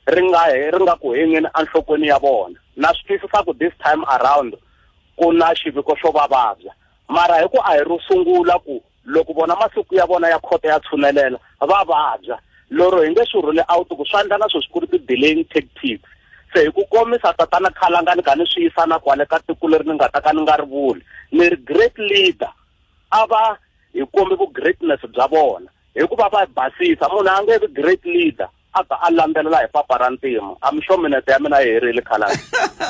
ri nga ri nga ku hengeni enhlokweni ya vona na swi twisisa ku this time around ku na xiviko xo va vabya mara hi ku a hi ro sungula ku loko vona masiku ya vona ya khoto ya tshunelela va vabya loro hi nge swi rhule out ku swa endla na sweswi ku ri ti-delaying tactics se hi ku komisa tatana khalanga ni kha ni swi yisa na kwale ka tiko leri ni nga ta ka ni nga ri vuli ni ri great leader a va hi kombi vu-greatness bya vona hikuva va basisa munhu a nge vi great leader a ta a landzelela hi papa ra ntima I'm sure minete ya mina yi herile khalanga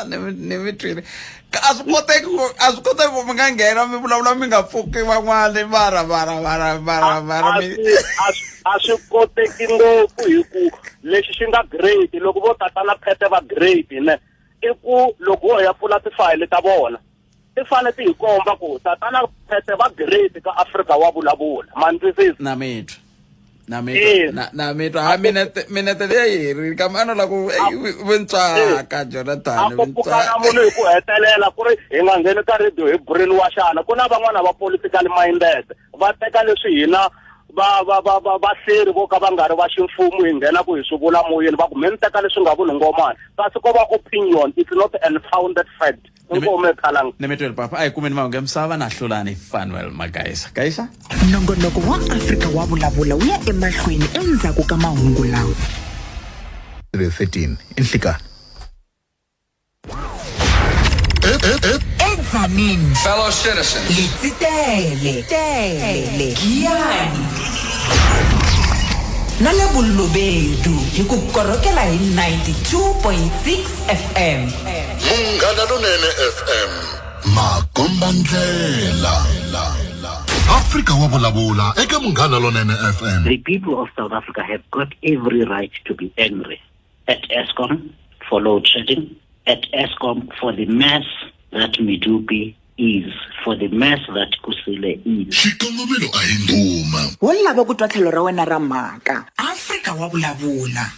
ni mi ni mi twile a swi koteki ku a swi koteki ku mi nga nghena mi vulavula mi nga pfuki van'wani mara mara mara mara mara a mi swi a swi a swi koteki ngopfu hi ku lexi xi nga great loko vo tatana phete va great ne i ku loko wo ya pfula tifayele ta vona ti fanele ti hi komba ku tatana phete va great ka Afrika wa vulavula ma ni twisisa na mi twa na mi twa Eh. na na mi twa ha minete minete leyi yi herile kambe a no la ku A- vintswaka a Jonathan ku pfukana munhu hi ku hetelela ku ri hi nga ngheni ka radio hi brainwashana ku na van'wana va political minded va teka leswi hina va va va va vahleri vo ka va nga ri va ximfumo hi nghena ku hi swi vula moyeni va ku mi ni teka leswi nga vuli ngomani kasi ko va opinion it's not an founded fact inkomu ekhalanga ni mi tweli papa a hi kumeni mahungu ya misava na hlulani fanuel magaisa gaisa Nongonoko wa Afrika wa Vulavula wu ya emahlweni endzhaku ka mahungu lawa. 13 i nhlikani. Edzaneng. Fellow citizens. Letsitele. Tele. Giyani. Na le Bolobedu hi ku korhokela hi 92.6 FM. Munghana Lonene FM makombandlela Afrika wa vulavula eka Munghana Lonene FM. The people of South Africa have got every right to be angry at Eskom for load shedding, at Eskom for the mess that Medupi is, for the mess that Kusile is. Xikongomelo a hi ndhuma. Wo lava ku twa tlhelo ra wena ra mhaka. Afrika wa vulavula.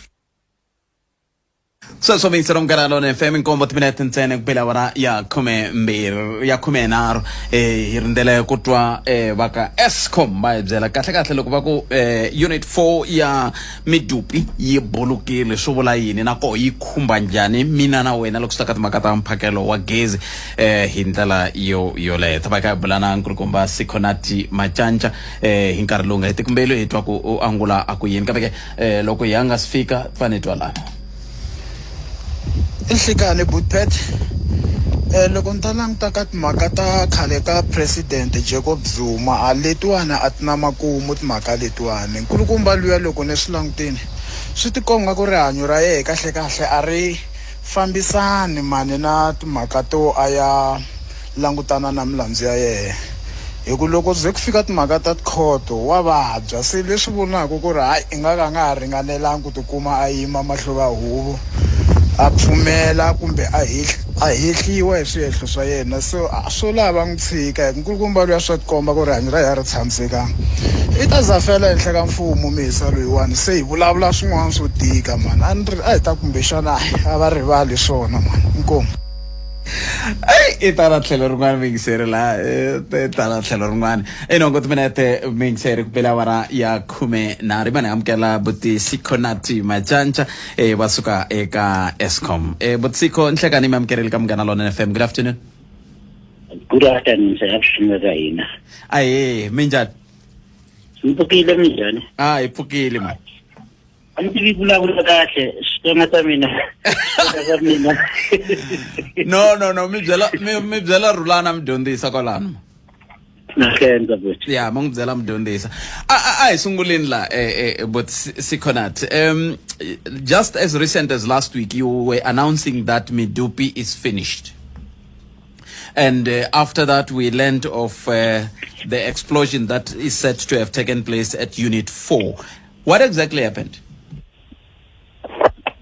Sweswo miyingiselo munghana lona fm nkombo timinete ntsena ku bela awara ya khumembirhi ya khumenharhu eh hi rindzele ku twa eh va ka escom va hi byela kahle kahle loko va ku eh unit 4 ya midupi yi bulukile swi vula yini na koho yi khumba njhani mina na wena loko swi ta ka timhaka ta mphakelo wa gezi eh hi ndlela yo yoleyo ta va ka hi bula na nkulukumba sikhonati macanca eh hi nkarhi lowu nga hetiki mbilu hi twa ku u angula a ku yini kambe ke eh loko hi nga si fika fane hi twa lana I nhlikani Bootpet eh loko ni ta languta ka timhaka ta khale ka president Jacob Zuma a letiwani a ti na makumu timhaka letiwani nkulukumba luya loko ni swi langutini swi tikomba ku rihanyo ra yehe kahle kahle a ri fambisani mani na timhaka to a ya langutana na milandzu ya yehe hi ku loko ze ku fika timhaka ta tikhoto wa vabya se leswi vonaka ku ri hayi i nga ka a nga ha ringanelanga ku tikuma a yima mahlo ka huvo a pfumela kumbe a a hehliwa hi swihehlo swa yena so swo lava n'wi tshika hi ku nkulukumba luya swa tikomba ku rihanyo ra yena ri tshamisekanga i ta za fela henhla ka mfumo mihisa loyiwani se hi vulavula swin'wana swo tika mani a ni ri a hi ta kumbexana a va rivali swona mani inkomu Ei, i tala tlhelo rin'wana miyingiseri laha eh, i tala tlhelo rin'wana i nhongo timinete miyingiseri ku bela awara ya khume nharhu imani amukela buti sikhonati macanca eh, va suka eka escom eh, buti sikho nhlekani mi amukerile ka munghana lona fm good afternoon Good afternoon, sir. Avuxeni ka hina. ahe minjhani Mi pfukile minjhani? a hi pfukile mani A ni tivi ku vulavula kahle Xitsonga xa mina Xitsonga xa mina no no no mi byela mi mi byela rhulana mi dyondzisa kwalano na khensa buti ya ma n'wi byela mi dyondzisa a a a hi sunguleni la eh, eh, but sikhonat um just as recent as last week you were announcing that midupi is finished and uh, after that we learned of uh, the explosion that is said to have taken place at unit 4 what exactly happened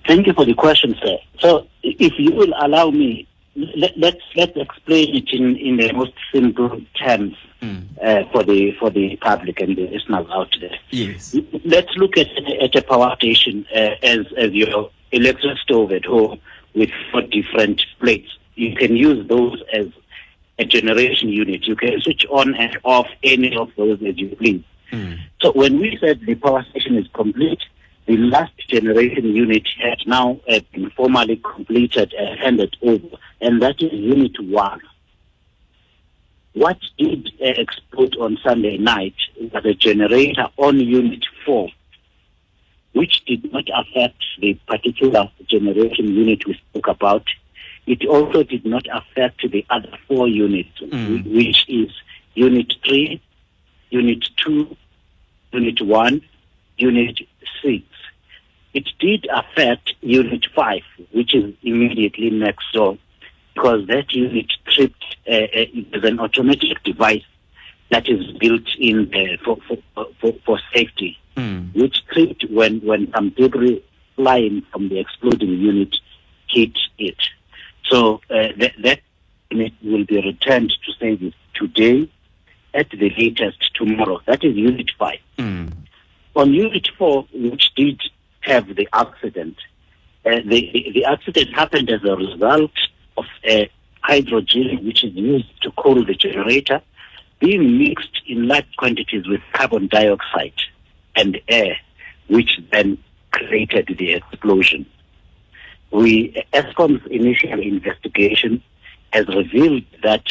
Thank you for the question, sir. So, if you will allow me, let, let's let's explain it in, in the most simple terms mm. for the for the public and the listeners out there. Yes. Let's look at at a power station as as your electric stove at home with four different plates. You can use those as a generation unit. You can switch on and off any of those as you please. Mm. So when we said the power station is complete, the last generation unit has now uh, been formally completed and handed over, and that is Unit 1. What did uh, explode on Sunday night was a generator on Unit 4, which did not affect the particular generation unit we spoke about. It also did not affect the other four units, mm. which is Unit 3, Unit 2, Unit 1, Unit 6. It did affect Unit 5, which is immediately next door, because that unit tripped uh, an automatic device that is built in there for, for, for, for safety, mm. which tripped when, when some debris flying from the exploding unit hit it. So uh, that, that unit will be returned to service today at the latest tomorrow. That is Unit 5. Mm. On Unit 4, which did have the accident, uh, the, the accident happened as a result of a hydrogen, which is used to cool the generator, being mixed in large quantities with carbon dioxide and air, which then created the explosion. We, ESCOM's initial investigation has revealed that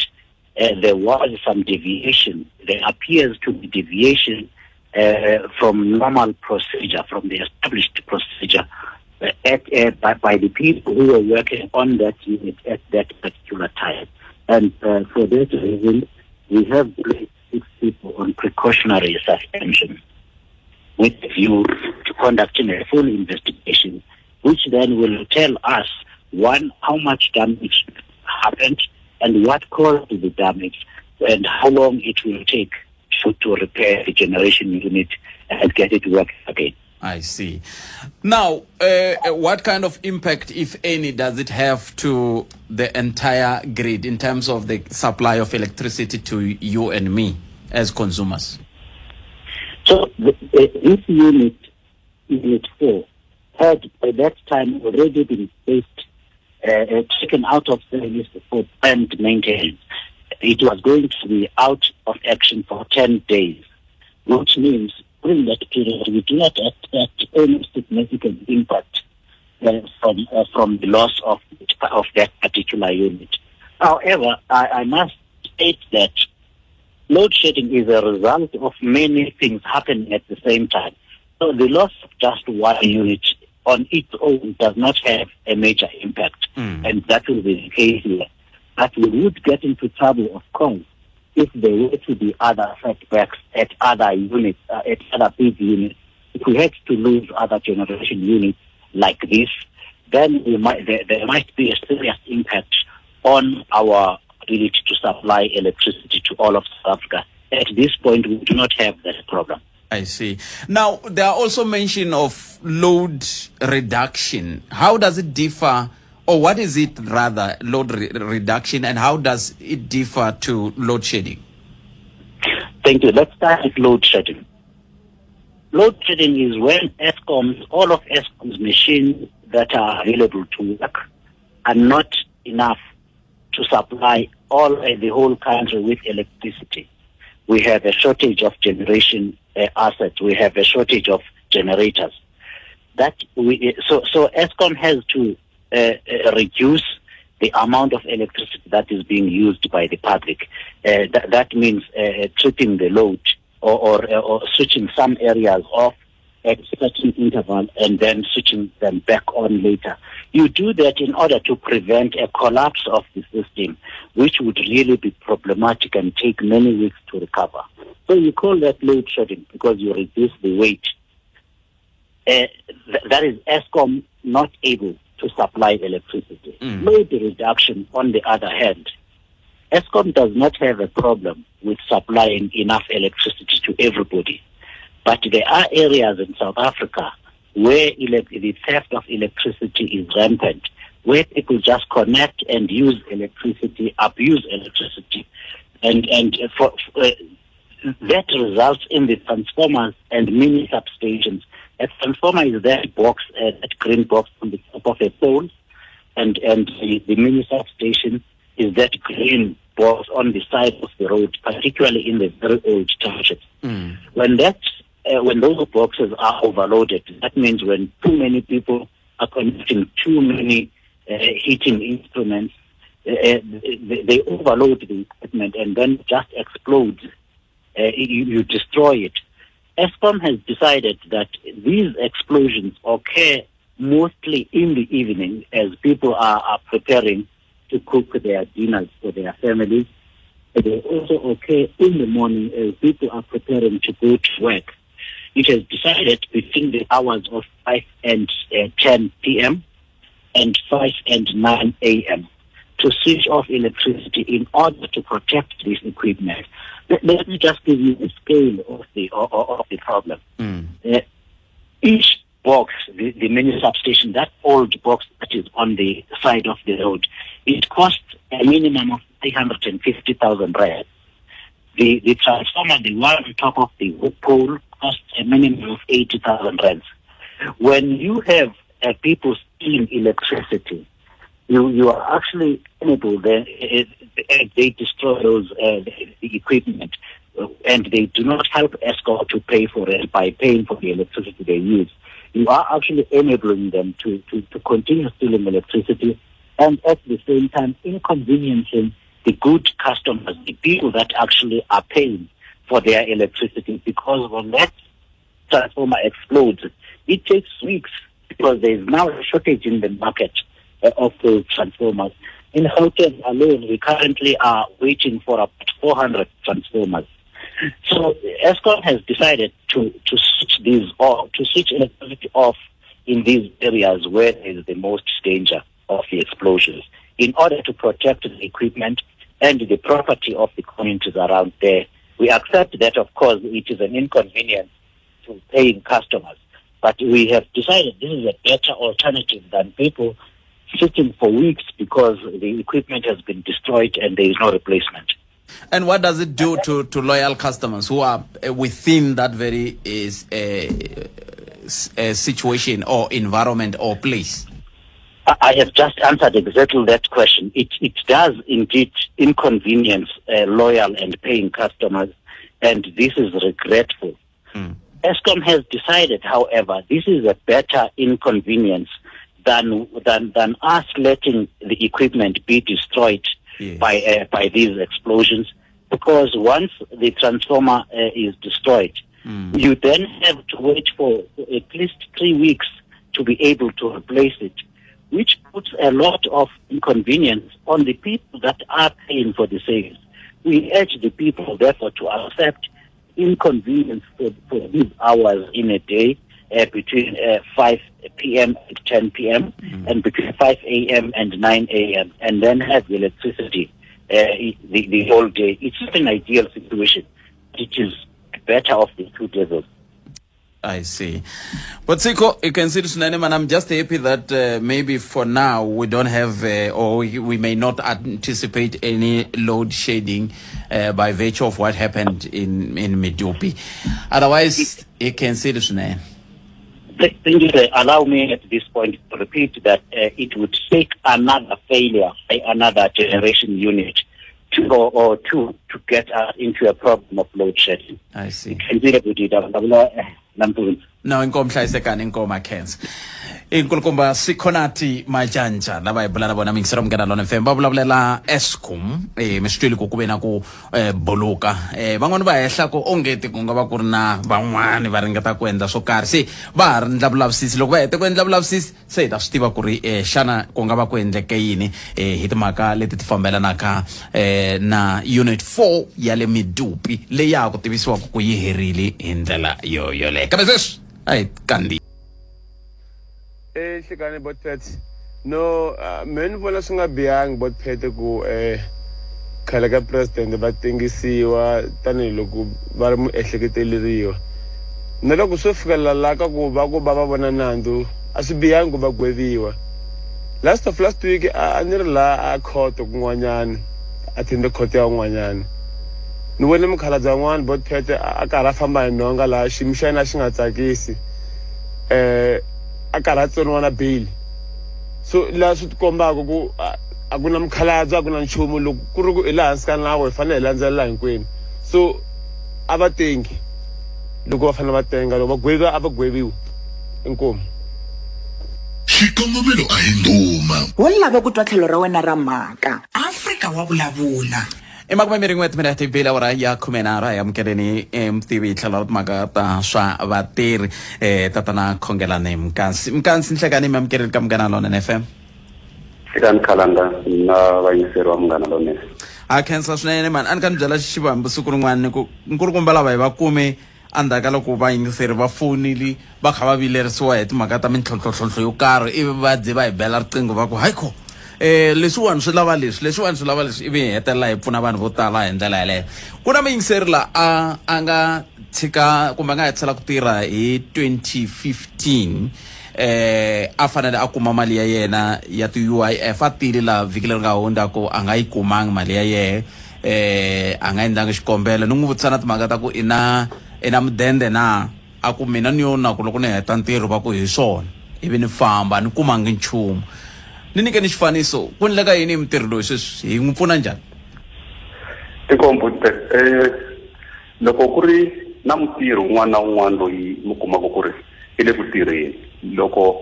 uh, there was some deviation. There appears to be deviation uh, from normal procedure, from the established procedure at by, by the people who were working on that unit at that particular time. And for that reason, we have placed six people on precautionary suspension with a view to conducting a full investigation, which then will tell us, one, how much damage happened and what caused the damage and how long it will take to, to repair the generation unit and get it working again. I see. Now, what kind of impact, if any, does it have to the entire grid in terms of the supply of electricity to you and me as consumers? So, the this unit, Unit 4, had by that time already been placed, taken out of service for planned maintenance. It was going to be out of action for 10 days, which means during that period we do not expect any significant impact from from the loss of of that particular unit. However, I, I must state that load shedding is a result of many things happening at the same time. So the loss of just one unit on its own does not have a major impact, and that will be the case here. But we would get into trouble, of course, if there were to be other setbacks at other units, at other big units. If we had to lose other generation units like this, then we might, there, there might be a serious impact on our ability to supply electricity to all of South Africa. At this point, we do not have that problem. I see. Now, there are also mention of load reduction. How does it differ, or what is it rather, load reduction, and how does it differ to load shedding? Thank you. Let's start with load shedding. Load shedding is when Eskom's, all of Eskom's machines that are available to work are not enough to supply all the whole country with electricity. We have a shortage of generation assets. We have a shortage of generators. That we so so Eskom has to reduce the amount of electricity that is being used by the public. That, that means tripping the load or, or, or switching some areas off at certain interval and then switching them back on later. You do that in order to prevent a collapse of the system, which would really be problematic and take many weeks to recover. So you call that load shedding because you reduce the weight. That is Eskom not able to supply electricity. Load reduction, on the other hand, Eskom does not have a problem with supplying enough electricity to everybody. But there are areas in South Africa where the theft of electricity is rampant, where people just connect and use electricity, abuse electricity. And, and for that results in the transformers and mini substations. A transformer is that box, that green box on the top of a pole, and, and the, the mini substation is that green box on the side of the road, particularly in the very old townships. When that, when those boxes are overloaded, that means when too many people are connecting too many heating instruments, they, they overload the equipment and then just explodes. You, you destroy it. Eskom has decided that these explosions occur mostly in the evening as people are, are preparing to cook their dinners for their families. They also occur in the morning as people are preparing to go to work. It has decided between the hours of 5 and 10 p.m. and 5 and 9 a.m. to switch off electricity in order to protect this equipment. Let, let me just give you the scale of the, of, of the problem. Each box, the, the mini substation, that old box that is on the side of the road, it costs a minimum of 350,000 rand. The, the transformer, the one on top of the pole, costs a minimum of 80,000 rands. When you have people stealing electricity, you, you are actually unable, then, they destroy those the equipment and they do not help Eskom to pay for it by paying for the electricity they use. You are actually enabling them to, to, to continue stealing electricity and at the same time inconveniencing the good customers, the people that actually are paying for their electricity, because when that transformer explodes, it takes weeks because there is now a shortage in the market of those transformers. In Gauteng alone, we currently are waiting for about 400 transformers. So Eskom has decided to, to switch these off, to switch electricity off in these areas where there is the most danger of the explosions in order to protect the equipment and the property of the communities around there. We accept that, of course, it is an inconvenience to paying customers, but we have decided this is a better alternative than people sitting for weeks because the equipment has been destroyed and there is no replacement. And what does it do to, to loyal customers who are eh, within that very is uh, situation or environment or place? I have just answered exactly that question. It, it does indeed inconvenience uh, loyal and paying customers, and this is regretful. Mm. Eskom has decided, however, this is a better inconvenience than than than us letting the equipment be destroyed yes. by uh, by these explosions. Because once the transformer uh, is destroyed, mm. you then have to wait for at least three weeks to be able to replace it, which puts a lot of inconvenience on the people that are paying for the sales. We urge the people, therefore, to accept inconvenience for, for these hours in a day uh, between uh, 5 p.m. and 10 p.m. Mm. and between 5 a.m. and 9 a.m. and then have the electricity uh, the, the whole day. It's not an ideal situation. It is better off the two devils. I see. But Siko, you can see this, and I'm just happy that uh, maybe for now we don't have, uh, or we, we, may not anticipate any load shedding uh, by virtue of what happened in, in Medupi. Otherwise, you can see this name. Thank you. Allow me at this point to repeat that uh, it would take another failure by another generation unit to, or, or two to get us into a problem of load shedding. I see. No, inkomo hlayisekani inkomo akhensa inkulukumba sikhonati majanja lava hi bula na vona mingisero munghana lona fm va vulavulela escom eh mi swi twile ku ku ve na ku eh, buluka eh van'wani va hehla ku ongeti ku nga va ku ri na van'wani va ringeta ku endla swo karhi se va ha ri ndla vulavisisi loko va hete ku endla vulavisisi se hi ta swi tiva ku ri eh, xana ku nga va ku endleke yini eh, hi timhaka leti ti fambelanaka eh, na unit 4 ya le midupi leyi ya ha ku tivisiwaka ku yi herile hi ndlela yo yoleyo kambe sweswi a hi kandziyi ehlekani botpet no uh, me ni vona swi nga bihangi botpet ku um khale ka president va tengisiwa tanihiloko va ri muehleketeleriwa na loko swo fikelela la ka ku va ku va va vona nandzu a swi bihangi ku va gweviwa last of last week a ni ri laha a khoto kun'wanyana a thende khoto ya un'wanyana ni vone mukhalabye wan'wana botpete a karhi a famba hi nhonga laha xiyimo xa yena a xi nga tsakisi um a karhi a tsoniwa na bail so laha swi tikombaka ku a ku na mukhalabye a ku na nchumu loko ku ri ku i laha hansi ka nawu hi fanele hi landzelela hinkwenu so a va tengi loko va fanele va tenga loko va gweviwa a va gweviwi inkomu Xikongomelo a hi ndhuma. Wo lava ku twa tlhelo ra wena ra mhaka. Afrika wa vulavula. I makume rin'we timinete yi bile awara ya khumenharhu a hi amukeleni eh, mutivi hi tlhelo ra timhaka ta swa vatirhi eh, tatana khongelani mkansi mkansi nhlekani mi amukeleni ka munghana lonene fm Hlekani Khalanga na vayingiseri va Munghana Lonene. A khensa swinene mani a ni ka ni byela xivambu siku rin'wana ni ku nkulukumba lava hi va kume endzhaku ka loko vayingiseri va fonile va kha va vilerisiwa hi timhaka ta mintlhontlhontlhontlho yo karhi ivi va ze va hi bela riqingho va ku hayikho eh leswiwani swi lava leswi leswiwani swi lava leswi ivi hi hetelela hi pfuna vanhu vo tala hi ndlela yeleyo ku na muyingiseri la a a nga tshika kumbe a nga hetisela ku tirha hi 2015 eh a fanele a kuma mali ya yena ya ti-UIF a tile la vhiki leri nga hundza ku a nga yi kumangi mali ya yehe eh a nga endlangi xikombelo ni n'wi vutisa na timhaka ta ku i na i na mudende na a ku mina ni yo na ku loko ni heta ntirho va ku hi swona ivi ni famba a ni kumangi nchumu ni nyike ni xifaniso ku endleka yini hi mutirhi loyi sweswi hi n'wi pfuna njhani Inkomu buti eh Loko ku ri na mutirhi un'wana na un'wana loyi mi kumaka ku ri i le ku tirheni, loko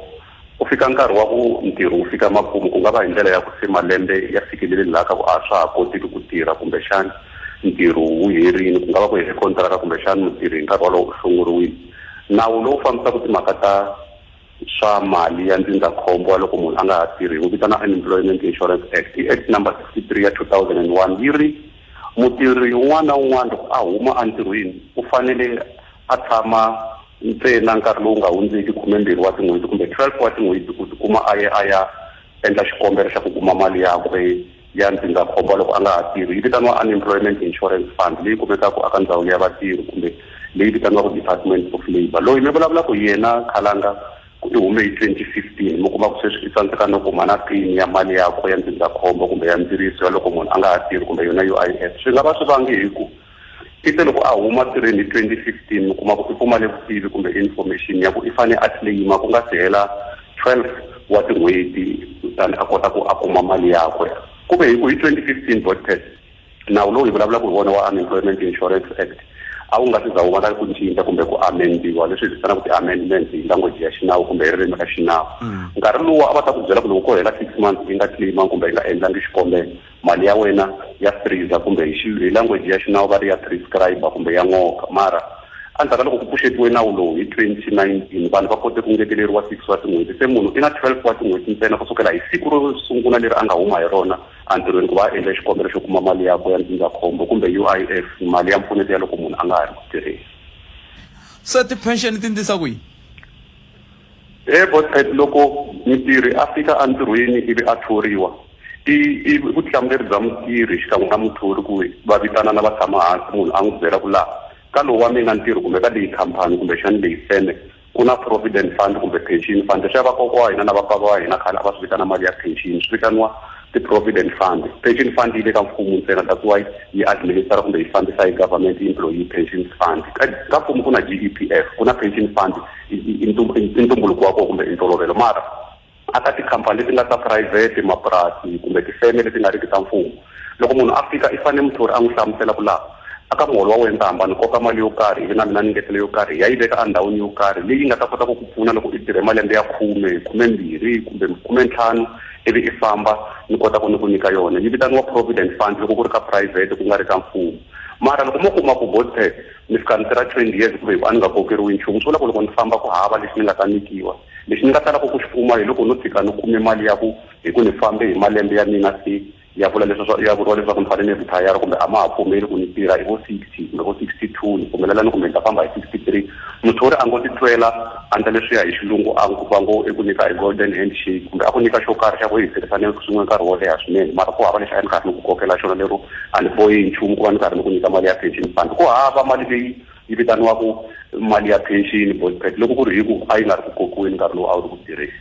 ku fika nkarhi wa ku ntirho wu fika makumu, ku nga va hi ndlela ya ku se malembe ya fikelele laha ka ku a swa ha koteki ku tirha kumbexana ntirho wu herile, ku nga va ku hele kontraka kumbexana mutirhi hi nkarhi wolowo u hlongoriwile, nawu lowu fambisaka timhaka ta swa mali ya ndzindzakhombo wa loko munhu a nga ha tirhi wu vitana Unemployment Insurance Act i Act number 63 ya 2001 yi ri mutirhi un'wana na un'wana loko a huma entirhweni u fanele a tshama ntsena nkarhi lowu nga hundziki khumembirhi wa tin'hweti kumbe 12 wa tin'hweti ku tikuma a ye a ya endla xikombelo xa ku kuma mali yakwe ya ndzindzakhombo loko a nga ha tirhi yi vitaniwa Unemployment Insurance Fund leyi kumekaka eka ndzawulo ya vatirhi kumbe leyi vitaniwaka Department of Labour loyi mi vulavulaka hi yena khalanga ku i hume hi 2015 mi kuma ku sweswi i tsandzeka no kuma na pin ya mali yakwe ya ndzindzakhombo kumbe ya ndziriso ya loko munhu a nga ha tirhi kumbe yona U_I_F swi nga va swi vangi hi ku i te loko a huma tirheni hi 2015 mi kuma ku i pfumale vutivi kumbe information ya ku i fane a claim-a ku nga si hela 12 wa tin'hweti kutani a kota ku a kuma mali yakwe ku ve hi ku hi 2015 botpet nawu lowu hi vulavulaka hi wona wa Unemployment Insurance Act a wu nga si za wu va na ku cinca kumbe ku amendiwa leswi hi vitanaka ti-amendments hi language ya xinawu kumbe hi ririmi ra xinawu nkarhi lowu a va ta ku byela ku loko ko hela 6 months yi nga claim kumbe yi nga endlangi xikombelo mali ya wena ya freezer kumbe hi hi language ya xinawu va ri ya prescribe kumbe ya n'oka mara endzhaku ka loko ku pfuxetiwe nawu lowu hi 2019 vanhu va kote ku ngeteleriwa 6 wa tin'hweti se munhu i na 12 wa tin'hweti ntsena kusukela hi siku ro sungula leri a nga huma hi rona entirhweni ku va a endle xikombelo xo kuma mali yakwe ya ndzindzakhombo kumbe U_I_F mali ya mpfuneto ya loko munhu a nga ha ri ku tirheni. Se ti-pension ti ndlisa ku yini? He Botpet loko mutirhi a fika entirhweni ivi a thoriwa i i vutihlamuleri bya mutirhi xikan'we na muthori ku va vitanana va tshama hansi munhu a n'wi byela ku laha ka lowu wa mina ntirho kumbe ka leyi khampani kumbexani leyi feme ku na provident fund kumbe pension fund leswiya vakokwa wa hina na vapapa wa hina khale a va swi vitana mali ya pension swi vitaniwa ti-provident fund pension fund yi le ka mfumo ntsena that's why yi administer kumbe yi fambisa hi government employee pension fund ka ka mfumo ku na G_E_P_F ku na pension fund i ntumbuluko wa kona kumbe i ntolovelo mara a ka tikhampani leti nga ta phurayivhete mapurasi kumbe tifeme leti nga riki ta mfumo loko munhu a fika i fanele muthori a n'wi hlamusela ku laha aka muholo wa wena ta hamba ni koka mali yo karhi ivi na mina ni ngetela yo karhi ya yi veka endhawini yo karhi leyi nga ta kota ku ku pfuna loko i tirhe malembe ya khume khumembirhi kumbe khumentlhanu ivi i famba ni kota ku ni ku nyika yona yi vitaniwa provident fund loko ku ri ka private ku nga ri ka mfumo mara loko mo kuma ku botpet ni fika ni tirha 20 years kumbe a ni nga kokeriwi nchumu swi vula ku loko ni famba ku hava lexi ni nga ta nyikiwa lexi ni nga talaka ku xi kuma hi loko no tshika ni kume mali ya ku hi ku ni fambe hi malembe ya mina se ya vula leswi ya vuriwa leswaku ni fanele ni retire kumbe a ma ha pfumeli ku ni tirha hi vo 60 kumbe vo 62 ni pfumelelani kumbe ni ta famba hi 63 muthori a ngo titwela a ndla leswiya hi xilungu a va ngo i ku nyika hi golden handshake kumbe a ku nyika xo karhi xa ku hi tirhisane swin'we nkarhi wo leha swinene mara ku hava lexi a ni karhi ni ku kokela xona lero a ni bohi nchumu ku va ni karhi ni ku nyika mali ya pension fund ku hava mali leyi yi vitaniwaku mali ya pension botpet loko ku ri hi ku a yi nga ri ku kokiweni nkarhi lowu a wu ri ku tirheni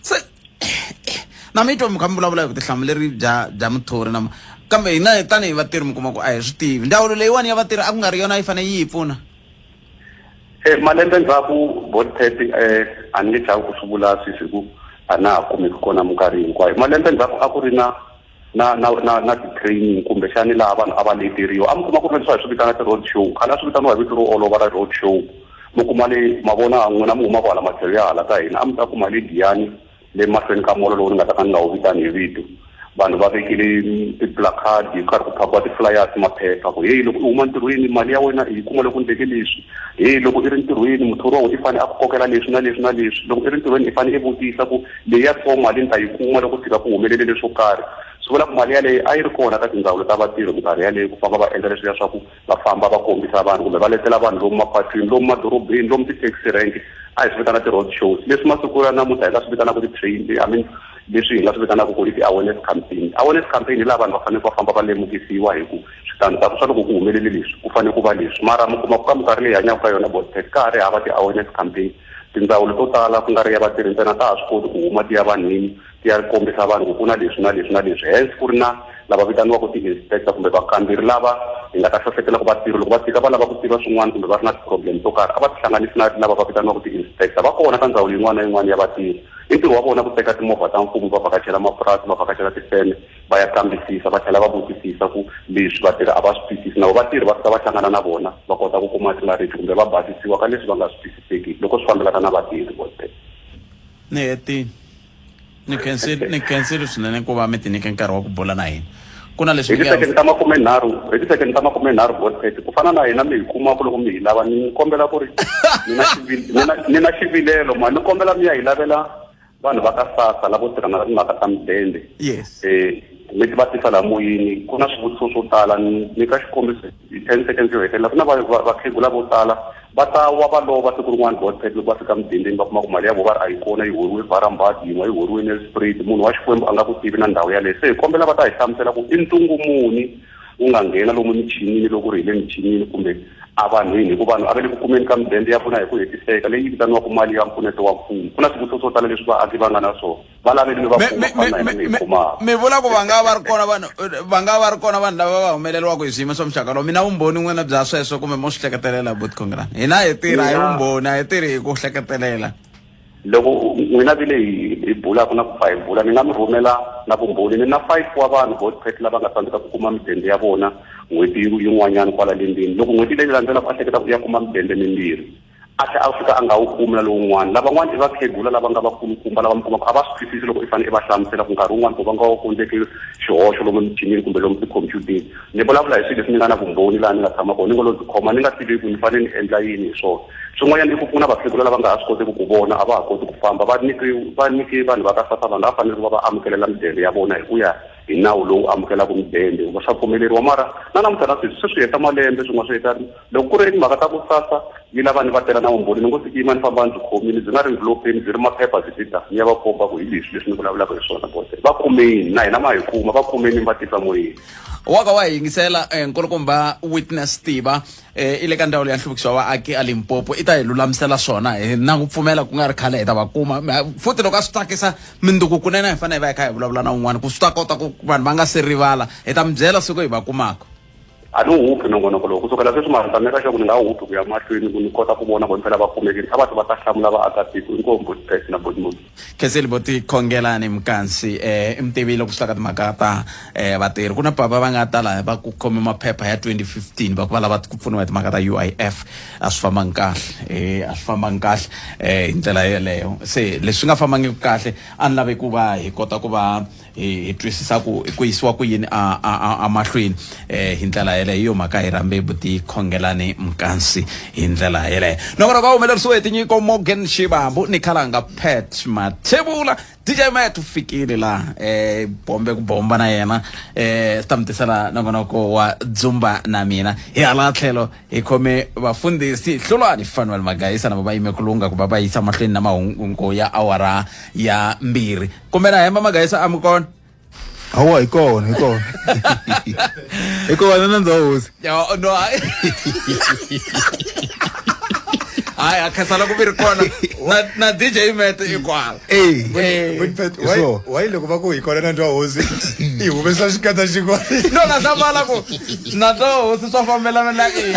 se na mi twa mi kha mi vulavula hi vutihlamuleri bya bya muthori na kambe hina tanihi vatirhi mi kuma ku a hi swi tivi ndzawulo leyiwani ya vatirhi a ku nga ri yona yi fanele yi hi pfuna Malembe ndzhaku Botpet a ni nge chavi ku swi vula sweswi hi ku a na ha kumeki kona minkarhi hinkwayo. Malembe ndzhaku a ku ri na na na na na ti-training kumbexani laha vanhu a va leteriwa a mi kuma ku ri na leswi a hi swi vitana ti-road show khale a swi vitaniwa hi vito ro olova ra road show mi kuma le ma vona n'wina mi humaka hala matlhelo ya hala ka hina a mi ta kuma le Giyani le mahlweni ka molo lowu ni nga ta ka ni nga wu vitani hi vito vanhu va vekile ti-placard ku karhi ku phakiwa ti-flyers maphepha ku heyi loko i huma ntirhweni mali ya wena i yi kuma loko ndleke leswi heyi loko i ri ntirhweni muthori wa wena i fanele a ku kokela leswi na leswi na leswi loko i ri ntirhweni i fanele i vutisa ku leyi ya so mali ni ta yi kuma loko tshika ku humelele leswo karhi swi vula ku mali yaleyo a yi ri kona ka tindzawulo ta vatirhi minkarhi yaleyo ku famba va endla leswiya swa ku va famba va kombisa vanhu kumbe va letela vanhu lomu mapatwini lomu madorobeni lomu ti-taxi rank a hi swi vitana ti-road shows leswi masiku ya namuntlha hi nga swi vitanaka ti-train I mean leswi hi nga swi vitanaka ku i ti-awareness campaign awareness campaign hi laha vanhu va fanele va famba va lemukisiwa hi ku switandzhaku swa loko ku humelele leswi ku fanele ku va leswi mara mi kuma ku ka minkarhi leyi hanyaka ka yona botec ka ha ri hava ti-awareness campaign tindzawulo to tala ku nga ri ya vatirhi ntsena ta ha swi koti ku huma ti ya vanhwini ti ya kombisa vanhu ku ku na leswi na leswi na leswi hence ku ri na lava vitaniwaka ti-inspector kumbe vakamberi lava hi nga ta hlohletela ku vatirhi loko va fika va lava ku tiva swin'wana kumbe va ri na ti-problem to karhi a va tihlanganisi na lava va vitaniwaka ti-inspector va kona ka ndzawulo yin'wana na yin'wana ya vatirhi i ntirho wa vona ku teka timovha ta mfumo va vhakachela mapurasi va vhakachela tifeme va ya kambisisa va tlhela va vutisisa ku leswi vatirhi a va swi twisisi na vo vatirhi va fika va hlangana na vona va kota ku kuma clarity kumbe va basisiwa ka leswi va nga swi twisisekiki loko swi fambelana na vatirhi vote Ni hetile. Ni khensile ni khensile swinene ku va mi ti nyike nkarhi wa ku bula na hina. Ku na leswi Hi tisekende ta makumenharhu, hi tisekende ta makumenharhu Godfred, ku fana na hina mi hi kumaka loko mi hi lava, ni kombela ku ri ni na ni na ni na xivilelo ma ni kombela mi ya hi lavela vanhu va ka SASSA lavo tirhana na timhaka ta mudende. Yes. Eh mi va tisa laha moyeni ku na swivutiso swo tala ni nyika xikombiso hi 10 seconds yo hetelela ku na vakhegula vo tala va ta wa va lova siku rin'wana Godfred loko va fika mudendeni va kuma ku mali ya vona va ri a yi kona yi horiwe Varambadi yin'we yi horiwe Nelspruit munhu wa Xikwembu a nga ku tivi na ndhawu yaleyo se hi kombela va ta hi hlamusela ku i ntungu muni wu nga nghena lomu michinini loko ri hi le michinini kumbe a vanhwini hikuva vanhu a va le ku kumeni ka mudende ya vona hi ku hetiseka leyi vitaniwaka mali ya mpfuneto wa mfumo ku na swivutiso swo tala leswi vaaki va nga na swona va laveli mi va kuma ku fana na hina mi hi kumaka mi vula ku va nga va ri kona vanhu va nga va ri kona vanhu lava va humeleriwaka hi swiyimo swa muxaka lowu mi na vumbhoni n'wina bya sweswo kumbe mo swi hleketelela buti Khongelani hina hi tirha hi vumbhoni a hi tirhi hi ku hleketelela loko n'wina vile hi hi bulaka na ku pfa hi bula ni nga mi rhumela na vumbhoni ni na five wa vanhu Godfred lava nga tsandzeka ku kuma midende ya vona n'hweti yin'wanyana kwala lembeni loko n'hweti leyi landzelaka a hleketa ku ya kuma midende mimbirhi a tlhela a fika a nga wu kumi na lowun'wana lavan'wana i vakhegula lava nga vakulukumba lava mi kumaka a va swi twisisi loko i fanele i va hlamusela ku nkarhi wun'wana ku va nga ku endleke xihoxo lomu michinini kumbe lomu tikhompyuteni ni vulavula hi swilo leswi ni nga na vumbhoni laha ni nga tshama kona ni ngo lo byi khoma ni nga tivi ku ni fanele ni endla yini hi swona swin'wanyana i ku pfuna vakhegula lava nga ha swi kotiki ku vona a va ha koti ku famba va nyiki va nyiki vanhu va ka SASSA vanhu va fanele ku va va amukelela midende ya vona hi ku ya hi nawu lowu amukelaka midende wa swa pfumeleriwa mara na namuntlha na sweswi se swi heta malembe swin'wana swi heta loko ku ri timhaka ta ku SASSA yi lava ni va tela na vumbhoni ni ngo sikima ni famba ndzi khomile byi nga ri mvhilopeni byi ri maphepha byi ti ta ni ya va komba ku hi leswi leswi ni vulavulaka hi swona bote va kumeni na hina ma hi kuma va kumeni mi va tisa moyeni wa ka wa hi yingisela eh, nkulukumba Witness Tiva eh, i le ka ndzawulo ya nhluvukiso wa vaaki a Limpopo i ta hi lulamisela swona hi na ku pfumela ku nga ri khale hi ta va kuma futhi loko a swi tsakisa minduku kunene hi fanele hi va hi kha hi vulavula na un'wana ku swi ta kota ku vanhu va nga se rivala hi ta mi byela siku hi va kumaka A ni wu hupi nongonoko lowu. Kusukela sweswi mara ni ta meka sure ku ni nga wu hupi ku ya mahlweni ku ni kota ku vona ku himpela va kumekile. A va ti va ta hlamula vaakatiko. Inkomu Boti Pat na Boti Muzi. Khensile Boti Khongelani Mkansi eh i mutivi loko swi ta ka timhaka ta eh vatirhi. Ku na papa va nga ta laha va ku khome maphepha ya 2015 va ku va lava ku pfuniwa hi timhaka ta UIF a swi fambangi kahle eh a swi fambangi kahle eh hi ndlela yeleyo. Se leswi nga fambangiki kahle a ni lave ku va hi kota ku va hi hi twisisa ku ku yisiwa ku yini a a a amahlweni eh hi ndlela yeleyo hi yo mhaka hi rhambe buti Khongelani Mkansi hi ndlela yeleyo nongonoko va humelerisiwe hi tinyiko Morgan Shivambu ni khalanga Pat Mathebula DJ Matt u fikile la eh bombe ku bomba na yena eh swi ta mi tisela nongonoko wa dzumba na mina hi hala tlhelo hi khome vafundhisi Hlulani Fanuel Magayisa na va va yime ku lungha ku va va yisa mahlweni na mahungu ya awara ya mbirhi kumbe na hemba Magayisa a mi kona hawa hi kona hi kona hi kona nandza wa hosi Yo, no hayi hayi a khensa loko mi ri kona na, na DJ Matt i kwala Eh. Eh. But why why loko va ku hi kona nandza wa hosi i humesa xikandza xin'wana no na hlamala ku nandza wa hosi swa fambelana na i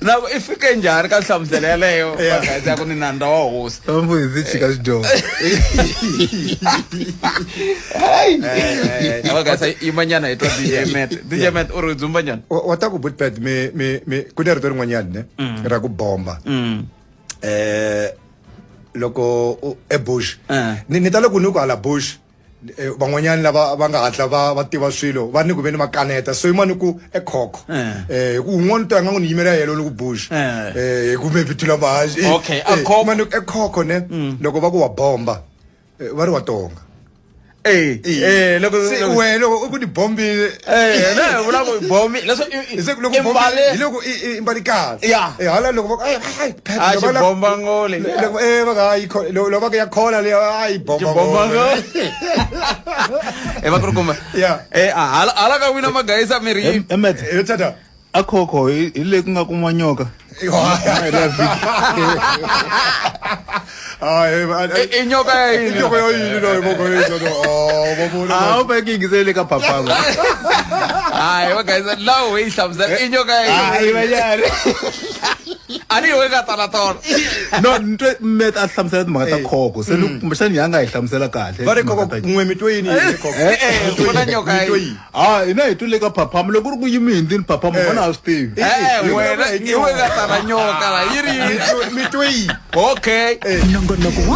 na ku i fike njhani ka nhlamuselo yaleyo ya ku ni nandza wa hosi vamfundhisi chika xidyoho avakasa yimanyana hi twa DJ Matt DJ Matt u ri dzumba njhani wa ta ku bootpad mi mi mi ku na rito rin'wanyana ne ra ku bomba eh loko ebush ni ni ta loko ni ku hala bush Eh, van'wanyana lava va nga hatla va va tiva swilo va ni ku veni va kaneta so yin'wana ku ekhokho eh hi ku un'wana ta nga n'wi yimela yelo ni ku bush eh hi ku maybe thula mahaxi okay akhokho mani ekhokho ne mm. loko va ku wa bomba eh, va ri wa tonga Eh, eh, loko se wena loko u ku ni bombile eh ne vula ku bombi leswo se loko bombi hi loko i mbali kahle ya eh hala loko va ay ay a xi bomba ngole loko eh va nga yi loko va ya khola le a yi bomba bomba ngole e va kuma ya eh hala hala ka wina magayisa miri yini emet eh tata akhokho hi le ku nga kuma nyoka i nyoka ya yini nyoka ya yini loyi voko no oh vona a wu veki yingisele ka papa hayi va gayisa lawo yi hlamusela i nyoka ya yini hayi vanyari a ni we ka tala tona no ni twe met a hlamusela timhaka ta khoko se ni kumbexani ya nga hi hlamusela kahle va ri khoko n'we mi twe yini khoko eh ku na nyoka yi ha hina hi twile ka phaphama loko ku ri ku yimi hindzini phaphama vona a swi tivi eh wena i we ka tala nyoka la yi ri mi twe yini okay nongonoko wa